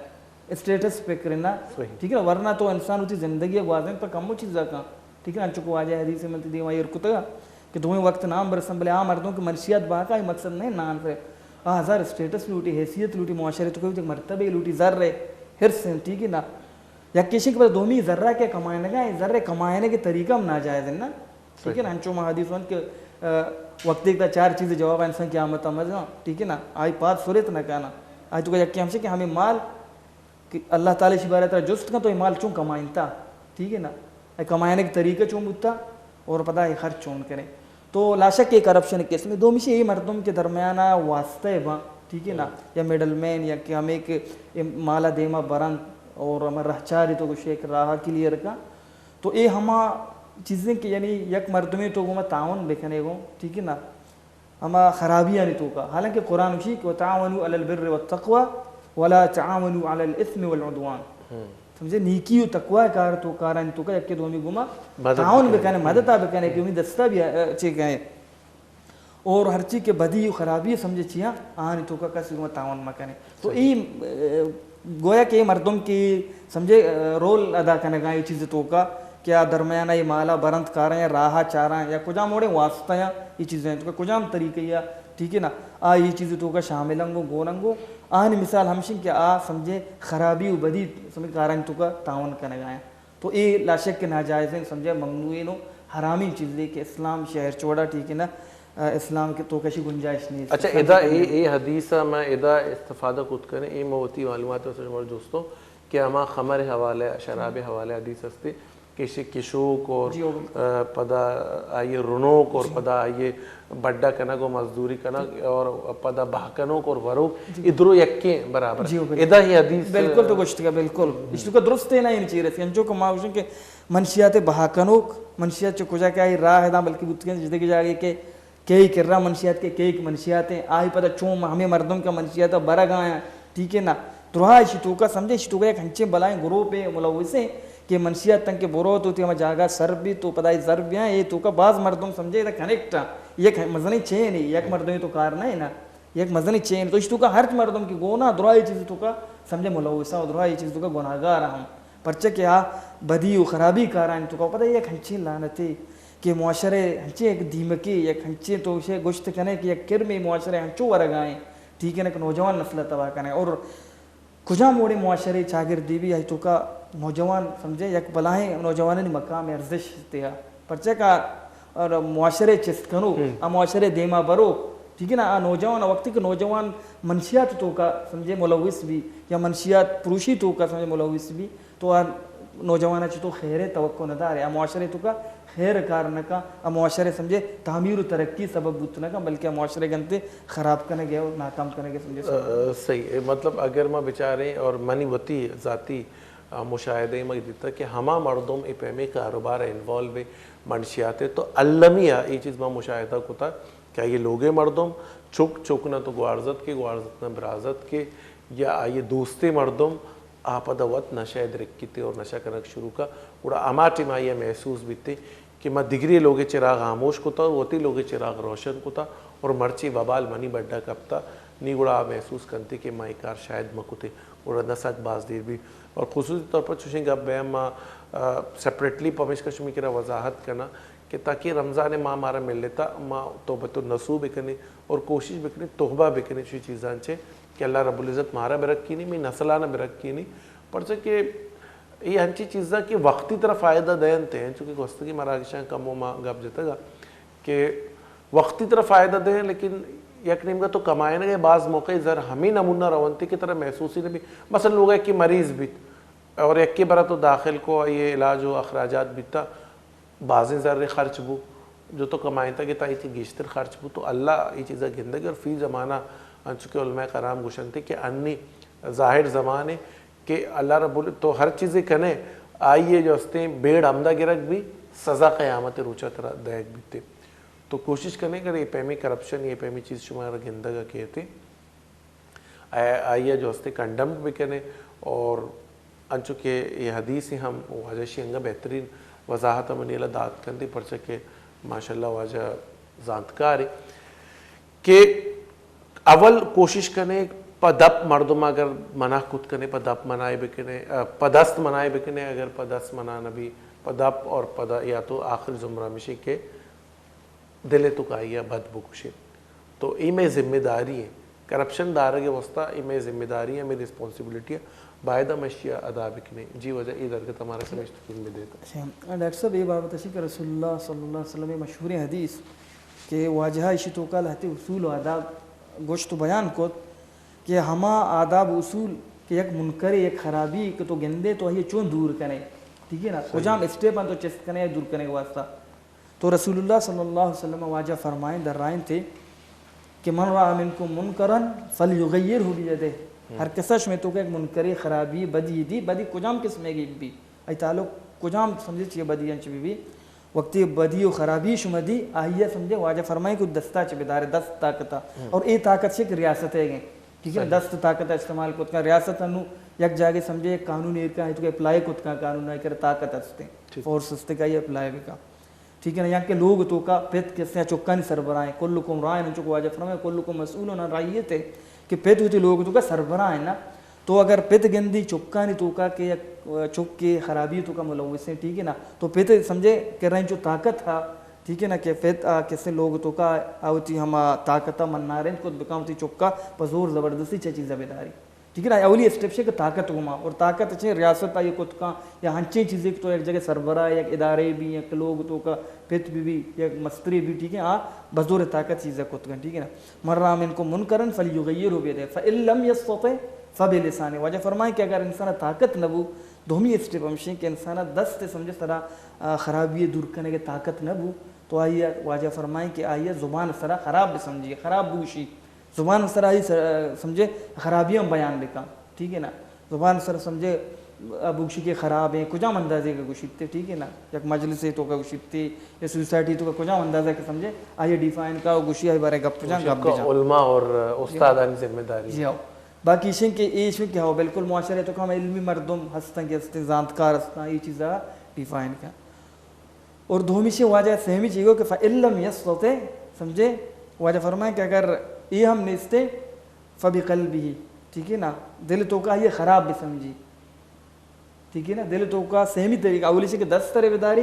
اسٹیٹس فکر نا۔ ٹھیک ہے نا؟ ورنہ تو انسان وتی زندگی ء گوازینت پر کمو چیزا کن۔ ٹھیک ہے نا؟ انچو کہ واجہ حدیث من تی دیما ایر کتگا کہ دوئیں وقت نان برسن، بلے آ مردم کہ منشیات بہا کا، اے مقصد نہیں نان سے، آ ہزار اسٹیٹس لوٹی، حیثیت لوٹی، معاشرے توکا یک مرتبہ لوٹی، زر ء حرص ہیں، ٹھیک ہے نا؟ یک ایشی کہ پدا دومی زرہ کہ کمائنگا، اے زرہ کمائنگ طریقہ ہم ناجائز ہے نا۔ ٹھیک ہے نا؟ انچو ما حدیث ونت کہ، آ، وقت ایک دا چار چیز جواب انسان قیامت ہم ازاں، ٹھیک ہے نا؟ آئی پاد سرت نہ کانا۔ آئی تو یکی ہمشہ کہ ہمیں مال کہ اللہ تعالی شی بارے ترا جست کن تو اے مال چون کمائنتا، ٹھیک ہے نا؟ اے کمائنگ طریقہ چون بوتا اور پدا اے خرچ چون کریں۔ تو لا شک اے کرپشن قسم۔ دومی شی اے مردم کے درمیان واسطہ باں، ٹھیک ہے نا؟ یا مڈل مین یا کہ ہمیں کہ اے مالا دیما برن، اور ہما رہچاری تو گوشے کہ راہ کلیئر کا۔ تو اے ہما چیزیں کہ یعنی یک مردمے تو گوما تعاون بکنے گو، ٹھیک ہے نا، ہما خرابیانی توکا۔ حالانکہ قرآن گوشی کہ وتعاونوا علی البر والتقوی ولا تعاونوا علی الاثم والعدوان۔ سمجھے؟ نیکی و تقوی کار تو، کارانی توکا یکے دومی گوما تعاون بکنے، مدد بکنے کہ ہمیں دستا بھی، اے، چے کہیں۔ اور ہرچی کہ بدی و خرابی سمجھے چیاں، آنی توکا کسی گوما تعاون مکنے۔ تو اے، اے، گویا کہ اے مردم کہ سمجھے، اے، رول ادا کنگا اے چیز توکا کہ آ درمیان اے مالا برنت کاراں یا راہ چاراں یا کجام وڑیں واسطہ یا اے چیزیں توکا کجام طریقے یا، ٹھیک ہے نا، آ اے چیز توکا شامل انگو، گون انگو۔ آنی مثال ہمشن کہ آ سمجھے خرابی و بدی سمجھے کارانی توکا تعاون کنگا ہیں۔ تو اے لاشک کہ ناجائزیں، سمجھے ممنوعیں و حرامیں چیزے کہ اسلام شہر چوڑا، ٹھیک ہے نا، آ، اسلام کے توکا اشی گنجائش نہیں۔ اچھا، ادا اے، اے حدیث ما ادا استفادہ کت کنے، اے ما وتی معلومات واسطہ شما جستو کہ ہما خمر حوالے، شراب حوالے حدیث ہستے کہ اشی کشوک اور، جی، او بالکل۔ آ، پدا آئیے رنوک اور پدا آئیے بڈا کنگ و مزدوری کنگ اور پدا بہکنوک اور وروک، جی، اے درو یکیں برابر۔ جی، او بالکل۔ ادا ہی حدیث بالکل تو گوشتگا، بالکل۔ اشتو کا درست ہے نا، ان چیز رسی انچو کہ ما گوشن کہ منشیات بہکنوک، منشیات چہ کجا کہ آئی راہ داں بلکہ بوتگیں جدگہ جاگے کہ کئی کرا منشیات کے، کئی منشیات ہیں، آئی پدا چون ہمیں مردم کا منشیات برگ آیا، ٹھیک ہے نا؟ درہا اشی توکا سمجھے، اشی توکا یک ہنچیں بلائیں گروپ ہے، ملوث ہیں کہ منشیات تنکہ برو تو تی ہما جاگہ سر بھی تو پدا ای زر بھی ہیں، اے توکا باز مردم سمجھے ادا کنیکٹ ہیں، یک مزنی چین ہے، یک مردمی تو کار نہ ہے نا، یک مزنی چین۔ تو اشی توکا ہرچ مردم کی گونا درہا ای چیز توکا سمجھے ملوث ہیں، درہا ای چیز توکا گناہگار ہیں۔ پرچہ کہ آ بدی و خرابی کارانی توکا پدا یک ہنچیں لعنتے کہ معاشرے ہنچیں یک دیمکے، یک ہنچیں تو اسے گوشت کنے کہ یک کرمے معاشرے ہنچو ورگائیں، ٹھیک ہے نا، کہ نوجوان نسل تباہ کنے۔ اور کجام وڑیں معاشرے چاگردی بھی آئی توکا نوجوان سمجھے یک بلاہیں نوجوانانی مقام ارزش تیا۔ پرچہ کہ اور معاشرے چست کنو، آ معاشرے دیما برو، ٹھیک ہے نا، آ نوجوان وقتی کہ نوجوان منشیات توکا سمجھے ملوث بھی یا منشیات پروشی توکا سمجھے ملوث بھی، تو آ نوجوان چتو خیر توقع نہ دارے، آ معاشرے توکا خیر کار نہ کا، آ معاشرے سمجھے تعمیر و ترقی سبب بوت نہ کا، بلکہ آ معاشرے گنتے خراب کنگے اور ناکام کنگے سمجھے۔ آ، صحیح ہے۔ مطلب اگر ما بچاریں اور منی وتی ذاتی، آ، مشاہدہ ما دیتا کہ ہما مردم اے پیمیں کاروبار انوالو ہے منشیات ہے تو المی آ اے چیز ما مشاہدہ کتا کہ آئی لوگے مردم چک، چک نہ تو گوارزت کے، گوارزت نہ برازت کے، یا آئی دوستے مردم آ پدا وت نشہ ء درکیتے اور نشہ کنگ شروع کا، گڑا ہما ٹیم آئی ء محسوس بیتے کہ ما دگرے لوگ ء چراغ ہاموش کتا اور وتی لوگ ء چراغ روشن کتا اور مرچی وبال منی بڈا کپتا، نی گڑا آ محسوس کنتے کہ ما اے کار شاید مہ کتے، گڑا نہ سک باز دیر بی۔ اور خصوصی طور پر چوشیں گپ بیا ما، آ، سپریٹلی پمیشکا شمی کرا وضاحت کنا کہ تاکہ رمضان ماہ مارا ملتا، ما توبۃ النصوح بکنیں اور کوشش بکنیں، توبہ بکنیں چوشیں چیزاں چے کہ اللہ رب العزت مارا برکینی، می نسلانہ برکینی، پرچہ کہ اے ہنچی چیزاں کہ وقتی ترا فائدہ دینت ہیں، چونکہ گوستگی مراگشاں کم و ما گپ جتگا کہ وقتی ترا فائدہ دیں، لیکن یک نیمگا تو کمائنگ ء بعض موقع زر ہمیں نمونہ رونتی کہ ترا محسوسی نہ بی۔ مثلا لوگ ء کہ مریض بیت اور یکے برا تو داخل کو، آئی علاج و اخراجات بیتا، بازیں زر خرچ بو، جو تو کمائینتا کہ تائی چی گیشتر خرچ بو، تو اللہ ای چیزا گندگ اور فی زمانہ انچو کہ علماء کرام گوشنتے کہ انی ظاہر زمانے کہ اللہ رب ال-، تو ہر چیزے کنے، آئیے جو استیں بیڑ ہمدا گرگ بی، سزا قیامت روچا ترا دئیگ بیتے۔ تو کوشش کنے کہ اے پیمی کرپشن، اے پیمی چیز شمارا گندگا کیتے۔ آ-، آئی ء جو ہستے کنڈمڈ بکنے اور انچو کہ اے حدیث ہم واجہ شی انگا بہترین وضاحت منی اللہ دات کنتی، پرچہ کہ ماشاءاللہ واجہ زانتکارے کہ اول کوشش کنے پہ دپ مردم اگر منع کت کنے، پہ دپ منع بکنے، ا، پہ دست منع بکنے، اگر پہ دست منع نبی، پہ دپ اور پہ د-، یا تو آخری زمرہ مشی کہ دل ء توکا آئی ء بد بکشے۔ تو اے مئے ذمہ داری ایں۔ کرپشن دارگ ء واسطہ اے مئے ذمہ داری ایں، مئے ریسپانسبلٹی ایں۔ باید ہم اشی ء ادا بکنیں۔ جی واجہ اے درگت ہمارا سمجھتکین بدیت۔ اچھا، ڈاکٹر صاحب، اے بابت اشی کہ رسول اللہ صلی اللہ علیہ وسلم ء مشہوریں حدیث کہ واجہ ء اشی توکا لہتے اصول و آداب گوشت و بیان کت کہ ہما آداب و اصول کہ یک منکرے، یک خرابی کہ تو گندے تو آئی ء چون دور کنے، ٹھیک ہے نا؟ صحیح۔ کجام اسٹیپ انت تو چست کنے دور کنے واسطہ؟ تو رسول اللہ صلی اللہ علیہ وسلم واجہ فرمائیں، درائینتے کہ من رأى منكم منكرا فليغيره بيده، ہر کسا شمے توکا یک منکرے، خرابی، بدی دی، بدی کجام قسمے گی بی، ای تعلق کجام سمجھے چیئے بدی انچ بی بی، وقتی بدی و خرابی شما دی، آئیے سمجھے واجہ فرمائیں کہ دستا چہ بدارے، دست طاقتا۔ اور اے طاقت چہ کہ ریاست ہے گئے، ٹھیک ہے نا؟ دست طاقت استعمال کت کن، ریاست انو یک جاگے سمجھے یک قانون ایر کن، تو اپلائی کت کن قانون، اے کر طاقت ہستے، فورس ہستے کا یہ اپلائی بکا۔ ٹھیک ہے نا؟ یا کہ لوگ توکا پت کسے چکانی سربراہ ہیں، کلکم راعٍ، انچو کہ واجہ فرمائے، کلکم مسئول عن رعیتہ، کہ پت ہوتی لوگ توکا سربراہ ہیں نا، تو اگر پت گندی چکانی توکا کہ یک چک کے خرابی توکا ملوث ہیں، ٹھیک ہے نا، تو پت سمجھے کہ رہن چو طاقت ہا، ٹھیک ہے نا، کہ پت آ کسے لوگ توکا آوتی ہما طاقت منارند کت بکاں وتی چکا پہ زور زبردستی چہ چیزا بداری۔ ٹھیک ہے نا، اولی اسٹیپ چے کہ طاقت گما، اور طاقت چے ریاست آئی کت کاں یا ہنچیں چیزے کہ تو یک جگہ سربراہ، یک ادارے بھی، یک لوگ توکا پت بھی بھی، یک مسترے بھی، ٹھیک ہے، آ بزور طاقت چیزا کت کاں، ٹھیک ہے نا۔ من رأى منكم منكرا فليغيره بيده فإن لم يستطع فبلسانه۔ واجہ فرمائیں کہ اگر انسان طاقت نہ بو، دومی اسٹیپ ہمشیں کہ انسان دست سمجھے سرا، آ، خرابی دور کنگے طاقت نہ بو، تو آئی واجہ فرمائیں کہ آئی زبان سرا خراب بسمجھی، خراب بوشی۔ زبان سر آئی سر-، سمجھے خرابیاں بیان بکاں، ٹھیک ہے نا؟ زبان سر سمجھے اب گوشی کہ خراب ہیں، کجام اندازے کا گوشیتے، ٹھیک ہے نا؟ یک مجلس توکا گوشیتے یا سوسائٹی توکا کجام اندازے کا سمجھے آئی ڈیفائن کا گوشی آئی بارے گپ جان گپ بجان۔ علماء اور استادانی ذمہ داری۔ جی ہاں۔ باقی ایشیں کہ ایشیں کہ ہاں بالکل معاشرے توکا ہم علمی مردم ہستن کہ ہستن، زانتکار ہستن، یہ چیزا ڈیفائن کا۔ اور دومی چیز واجہ سہمی چیز گو کہ فَإِن لَّمْ يَسْتَطِعْ، سمجھے؟ واجہ فرمائے کہ اگر یہ ہم نیستے، فَبِقَلْبِهِ، ٹھیک ہے نا، دل توکا یہ خراب بسمجھی، ٹھیک ہے نا، دل توکا سہمی طریقہ، اولی چیز کہ دست سرے بداری،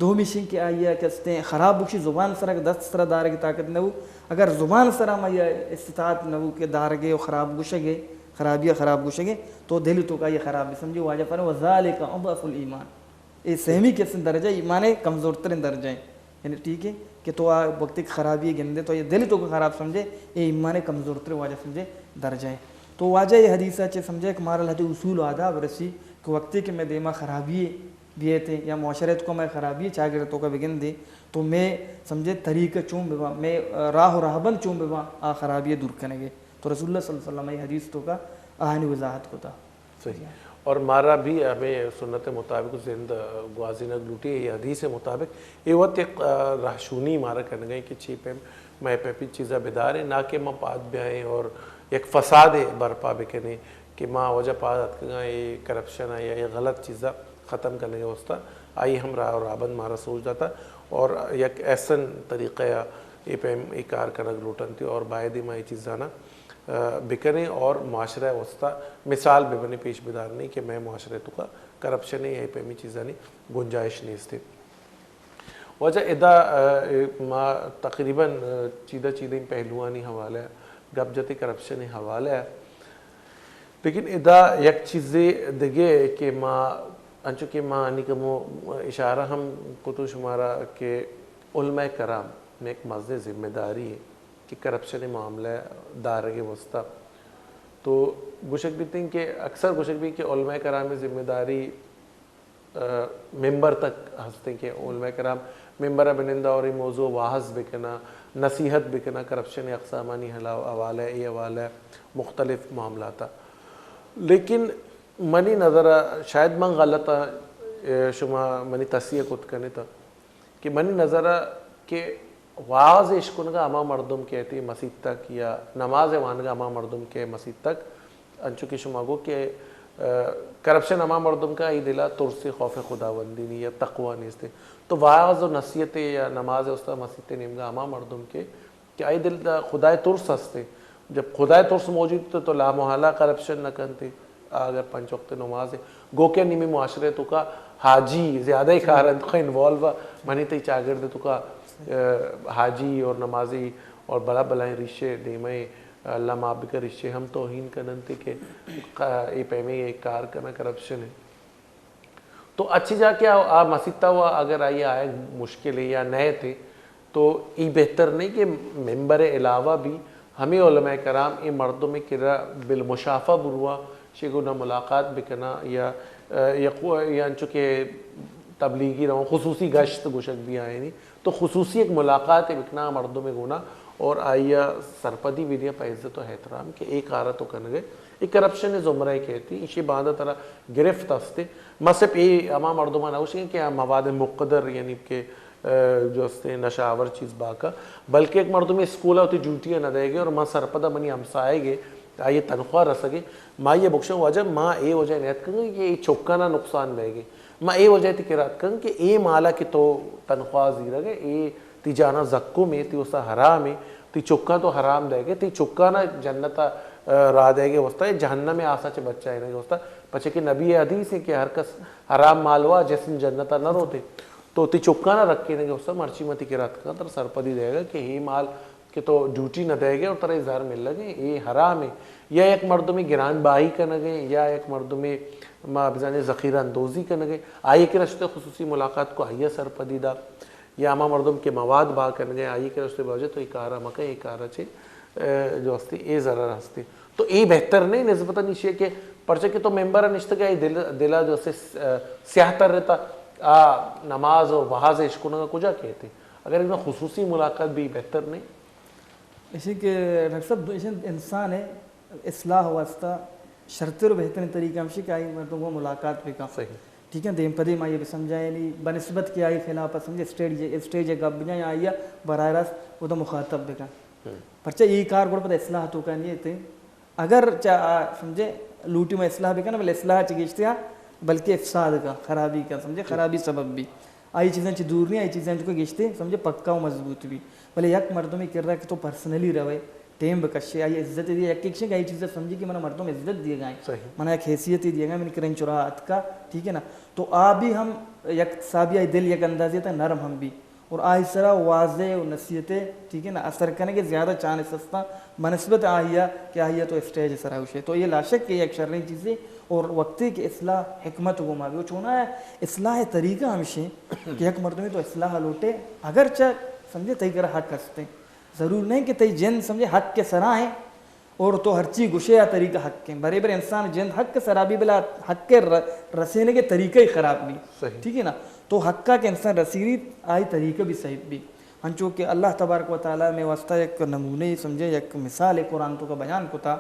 دومی چیز کہ آئی کہ استے خراب بکشی، زبان سرا کہ دست سرا دارے کی طاقت نہ ہو، اگر زبان سرا ما یہ استطاعت نہ ہو کہ دارگے و خراب گشگے، خرابی خراب گشگے، تو دل توکا یہ خراب بسمجھی۔ واجہ فرمائے وَذَلِكَ أَضْعَفُ الْإِيمَانِ، اے سہمی قسم درجہ ایمان کمزور ترین درجہ ہیں۔ یعنی ٹھیک ہے کہ تو آ وقتی کہ خرابی گندے تو یہ دل توکا خراب سمجھے، اے ایمان کمزور ترین واجہ سمجھے درجہ ہیں۔ تو واجہ یہ حدیثہ چے سمجھے کہ مارا لہتے اصول و آداب رسی کہ وقتی کہ میں دیما خرابی بیئے تھے یا معاشرے توکا میں خرابی چاگرد توکا بگندے تو میں سمجھے طریقہ چون ببا، میں راہ و راہبند چون ببا آ خرابی دور کنگے۔ تو رسول اللہ صلی اللہ علیہ وسلم یہ حدیث توکا آہانی وضاحت کتا۔ صحیح۔ اور مارا بھی ہمیں سنت مطابق زند گوازینگ لوٹی، یہ حدیث مطابق یہ وقت ایک، آ، رہشونی مارا کنگے کہ چی پیم میں پہ پی چیزا بداریں، نہ کہ ما پاد بیائیں اور یک فساد برپا بکنیں کہ ما وجہ پاد اتکگاں یہ کرپشن ہے یا یہ غلط چیزا ختم کرنے کے واسطہ آئی ہم راہ اور رابند مارا سوچ داتا اور یک احسن طریقہ یا یہ پیم یہ کار کنگ لوٹنتی اور باید ما یہ چیزانا بکنیں اور معاشرہ ء واسطہ مثال بہ بنیں، پیش بدارنیں کہ مئے معاشرہ ء توکا کرپشن ء یا اے پیمیں چیزانی گنجائش نیست۔ واجہ ادا، آ، ما تقریباً، آ، چیدہ چیدیں پہلوانی حوالہ ء گپ جتے کرپشن ء حوالہ ء، لیکن ادا یک چیزے دگہ کہ ما انچو کہ ما انی کمو اشارہ ہم کتو شمارا کہ علماء کرام میں ایک مزن ذمہ داری ہے کہ کرپشن معاملہ دارگ ء واسطہ تو گوشگ بیتیں کہ اکثر گوشگ بیت کہ علماء کرام ذمہ داری، آ، ممبر تک ہستیں کہ علماء کرام ممبر ء بنندہ اور یہ موضوع واحظ بکنا، نصیحت بکنا، کرپشن اقسامانی حلا-، حوالہ، اے حوالہ مختلف معاملات۔ لیکن منی نظر ء شاید من غلط آں، اے، شما منی تصحیح کت کنیت۔ کہ منی نظر ء کہ واز اش کنگا ہما مردم کہ ایتی مسیت تک یا نماز وانگا ہما مردم کہ مسیت تک، انچو کہ شما گو کہ، آ، کرپشن ہما مردم کا ای دلا ترس خوف خداوندی نی یا تقوی نیست۔ تو واز و نصیحت یا نماز استاد مسیت نیمگا ہما مردم کہ، کہ آئی دل دا خدائے ترس ہستے۔ جب خدائے ترس موجود تو، تو لامحالہ کرپشن نہ کنتے۔ اگر پنچ وقت نماز ہے، گو کہ نیمی معاشرے تو کا حاجی زیادہ ہی کار انت، انوالو منی تئی چاگرد تو کا، آ، حاجی اور نمازی اور بلا بلائیں ریشے دیمے، اللہ معاف بکن، ریشے ہم توہین کننتے کہ ق-، اے پیمیں اے کار کنا کرپشن ہے۔ تو اچھی جا کہ آ، آ مسیت ء و اگر آئی آیگ مشکل ہے یا نئے تھے، تو ای بہتر نہیں کہ ممبر علاوہ بھی ہمیں علماء کرام اے مردم کرا بالمشافہ بروا، شے گو نہ ملاقات بکنا یا، آ، یا خو-، یا انچو کہ تبلیغی رہوں خصوصی گشت گوشگ بھی آئے نہیں، تو خصوصی ایک ملاقات بکنا مردم گونا اور آئی ء سرپدی بہ دیاں پہ عزت و احترام کہ اے کار ء تو کنگ ء، اے کرپشن ء زمرہ ء کیتی، ایشی باندا ترا گرفت استے۔ ما صرف اے ہما مردماں نہ گوشیں کہ آ مواد مقدر، یعنی کہ، ء، جو استے نشہ آور چیز باکا، بلکہ ایک مردمے اسکول ء وتی ڈیوٹی ء نہ دئیگ ء اور ما سرپد ء منی ہمساہگ ء آئی ء تنخواہ رسگ ء، ما آئی ء بگشاں واجہ ما اے وجہ ء نیاتکگ کہ اے چکانا نقصان بئیگ ء، ما اے وجہ ء تئی کرا اتکگ کہ اے مالا کہ تو تنخواہ زیرگ ء، اے تئی جانا زکمے، تئی واستا حرامے، تئی چکاں تو حرام دئیگ ئے، تئی چکانا جنت ء راہ دئیگ ء واستا، جہنم ء آسا چہ بچائینگ ء واستا، پرچا کہ نبی ء حدیث ہے کہ ہر کس حرام مال وا جسم جنت ء نہ روتے۔ تو تئی چکانا رکینگ ء واستا مرچی ما تئی کرا اتکاں، ترا سرپدی دئیگ ء کہ اے مال کہ تو ڈیوٹی نہ دئیگ ئے اور ترا اے زر ملگ ئے، اے حرام ہے۔ یا یک مردمے گران بہائی کنگ ئے، یا یک مردمے ما بزانے ذخیرہ اندوزی کنگ ئے، آئی ء کرا شتے خصوصی ملاقات کو، آئی ء سرپدی دا۔ یا ہما مردم کہ مواد بہا کنگ ء، آئی ء کرا شتے واجہ تو اے کارا مکن، اے کارا چے، ء، جو ہستی اے ضرر ہستی۔ تو اے بہتر نہیں نسبتاً ایشی کہ پرچہ کہ تو ممبر ء نشتگ ئے، دل، دل ء جو ہستی س-، ء، سیاہ تر رہتا، آ نماز و وعظ اشکنگ ء کجا کہتے؟ اگر ایک خصوصی ملاقات بھی بہتر نہیں؟ ایشی کہ ڈاکٹر صاحب، ایشی انسان ء اصلاح واسطہ شرتر و بہترین طریقہ ہمشی کہ آئی مردم کو ملاقات بکن۔ صحیح۔ ٹھیک ہے، دیم پہ دیم آئی بہ سمجھائے، یعنی بہ نسبت کہ آئی خلاف ء سمجھے اسٹیج، اسٹیج ء گپ بجائیں، آئی ء براہ راست ادا مخاطب بکن۔ ہم۔ پرچہ اے کار گڑ پدا اصلاح تو کا نہیں تے۔ اگر چا، آ، سمجھے لوٹی میں اصلاح بکن، بلے اصلاح چہ گیشتے آ، بلکہ افساد کا، خرابی کا، سمجھے، خرابی سبب بھی۔ آئی چیزاں چہ دور نہیں، آئی چیزاں چہ گیشتے، سمجھے، پکا و مضبوط بھی۔ بلے یک مردمی کرا کہ تو پرسنلی روے، ٹیم بکشے، آئی عزت دیے، یک ایکشن کہ آئی چیزا سمجھے کہ منا مردم عزت دیے گائیں۔ صحیح۔ منا یک حیثیت دیے گائیں، من کرن چرا اتکا، ٹھیک ہے نا؟ تو آ بھی ہم یک حسابی آئی دل یک اندازے تک نرم ہم بھی۔ اور آئی سرا واضح و نصیحت، ٹھیک ہے نا، اثر کنگ زیادہ چانس ہستا بنسبت آہیا کہ آہیا تو اسٹیج سرا گوشے۔ تو یہ لاشک کہ یک شریں چیزے اور وقتی کہ اصلاح حکمت گوما بھی۔ وہ چونا ہے، اصلاح طریقہ ہمشے کہ یک مردمی تو اصلاح لوٹے، اگرچہ سمجھے تئی کرا حق ہستے۔ ضرور نہیں کہ تئی جند سمجھے حق کے سرا ہیں اور تو ہرچی گشے آ طریقہ حق ہیں۔ برے برے انسان جند حق کے سرا بھی بلا حق کے ر-، رسینے کے طریقہ ہی خراب بھی۔ صحیح۔ ٹھیک ہے نا؟ تو حق کا کہ انسان رسیریت آئی طریقہ بھی صحیح بھی۔ ہنچو کہ اللہ تبارک و تعالی میں واسطہ یک نمونے سمجھے، یک مثال قرآن تو کا بیان کتا۔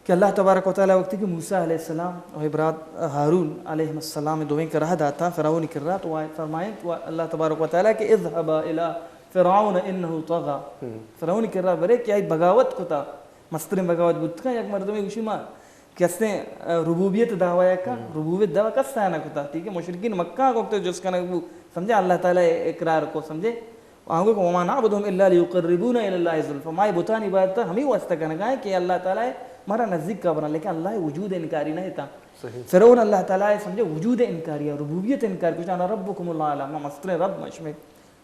کہ اللہ تبارک و تعالی وقتی کہ موسیٰ علیہ السلام و برات ہارون علیہ السلام دوئیں کرا داتا فرعون کرا، تو آئے فرمائیں تو اللہ تبارک و تعالی کہ اذهبا الی فرعون انه طغى۔ ہم۔ فرعون کرا برے کہ آئی بغاوت کتا، مستریں بغاوت بوت کن، یک مردمے گوشی ما کہ استیں، آ، ربوبیت دعوی کا، ہم۔ ربوبیت دعوی کس نہ کتا، ٹھیک ہے، مشرکین مکہ کو وقت جس کنگ بو، سمجھے، اللہ تعالی اقرار کو، سمجھے، آنگو کہ وما نعبدهم الا ليقربونا الى الله زلفى، ما بتانی عبادت ہمیں واسطہ کنگا ہے کہ اللہ تعالی مارا نزدیک کا بنا، لیکن اللہ وجود انکاری نہیں تھا۔ صحیح۔ فرعون اللہ تعالی سمجھے وجود انکاری ہے، ربوبیت انکار، کچھ انا ربكم الاعلى، ما مستر رب مشمے،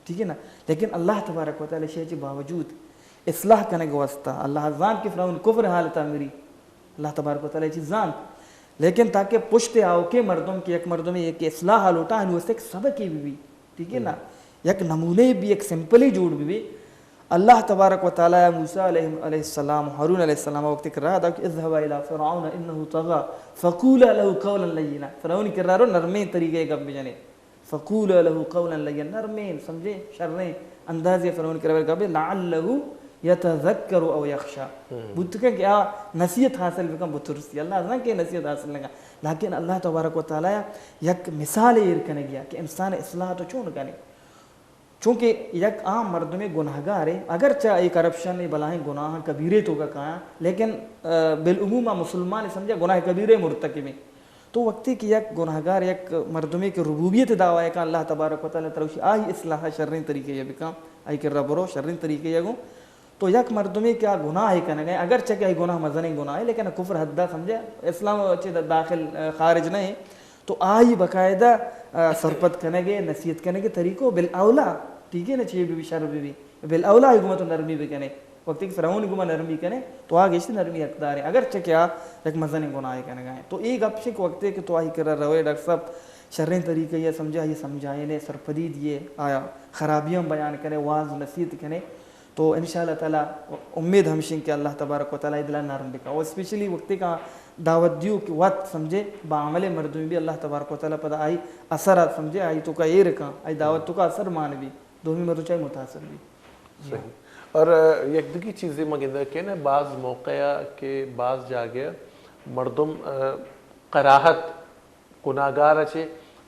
ٹھیک ہے نا؟ لیکن اللہ تبارک و تعالی شے کے باوجود اصلاح کنگ واسطہ اللہ زان کہ فرعون کفر حالتا میری، اللہ تبارک و تعالی چیز زانت۔ لیکن تاکہ پشت آؤکیں مردم کہ یک مردمے یک اصلاح لوٹا، ہنو است ایک سبقے بھی بھی۔ ٹھیک ہے نا؟ یک نمونے بھی، ایک سمپلی جوڑ بھی بھی۔ اللہ تبارک و تعالی موسیٰ علیہ، علیہ السلام، ہارون علیہ السلام وقت کرا دا کہ اذهبا الی فرعون انه طغى فقولا له قولا لینا۔ فرعون کرا رو نرمیں طریقے گپ بجنے۔ فقولا له قولا لینا، نرمیں، سمجھے، شریں اندازے فرعون کرا گپ بجنے، لعله يتذكر او يخشى۔ ہم۔ بوت کن کہ آ نصیحت حاصل بکن، بترسی۔ اللہ زان کہ نصیحت حاصل نہ کن۔ لیکن اللہ تبارک و تعالی یک مثال ایر کنگیا کہ انسان اصلاح تو چون کنے۔ چونکہ یک عام مردمے گناہگارے، اگرچہ اے کرپشن، اے بلاہیں گناہ کبیرے تو کا کایا، لیکن، آ، بالعموم آ مسلمان سمجھا گناہ کبیرے مرتکبیں۔ تو وقتی کہ یک گناہگار، یک مردمے کہ ربوبیت دعوی کن، اللہ تبارک و تعالی تروشی آہی اصلاح شریں طریقے یا بکن، آئی کرا برو شریں طریقے یا گوں۔ تو یک مردمے کہ آ گناہ کنگا ہے، اگرچہ کہ آئی گناہ مزنیں گناہ ہے، لیکن کفر حدا سمجھے، اسلام چے دا-، داخل، آ، خارج نہیں۔ تو آئی باقاعدہ، آ، سرپد کنگے، نصیحت کنگے طریقو بالاولا، ٹھیک ہے نا، چے بھی شر بھی، بالاولا آئی گوں تو نرمی بکنے۔ وقتی کہ فرعون گوں نرمی کنے، تو آ گیشتر نرمی حقدار ہے، اگرچہ کہ آ یک مزنیں گناہ کنگا ہے۔ تو اے گپ شک وقتی کہ تو آئی کرا روے، ڈاکٹر صاحب، شریں طریقے یا سمجھا، یہ سمجھائے نے، سرپدی دیے، آیا خرابیاں بیان کنے، واز نصیحت کنے، تو ان شاء اللہ تعالی امید ہمشیں کہ اللہ تبارک و تعالی دلا نرم بکا۔ اور اسپیشلی وقتی کا دعوت دیو کہ وقت سمجھے، با عمل مردم بھی اللہ تبارک و تعالی پدا آئی اثر سمجھے، آئی تو کا ایر کن، آئی دعوت تو کا اثر مان بھی، دومی مردم چاہے متاثر بھی۔ صحیح۔ اور یک دگی چیزے ما گندگ کئیں، بعض موقع ءَ کہ بعض جاگہ ءَ مردم، ءَ، کراہت گناہگار ءَ چہ،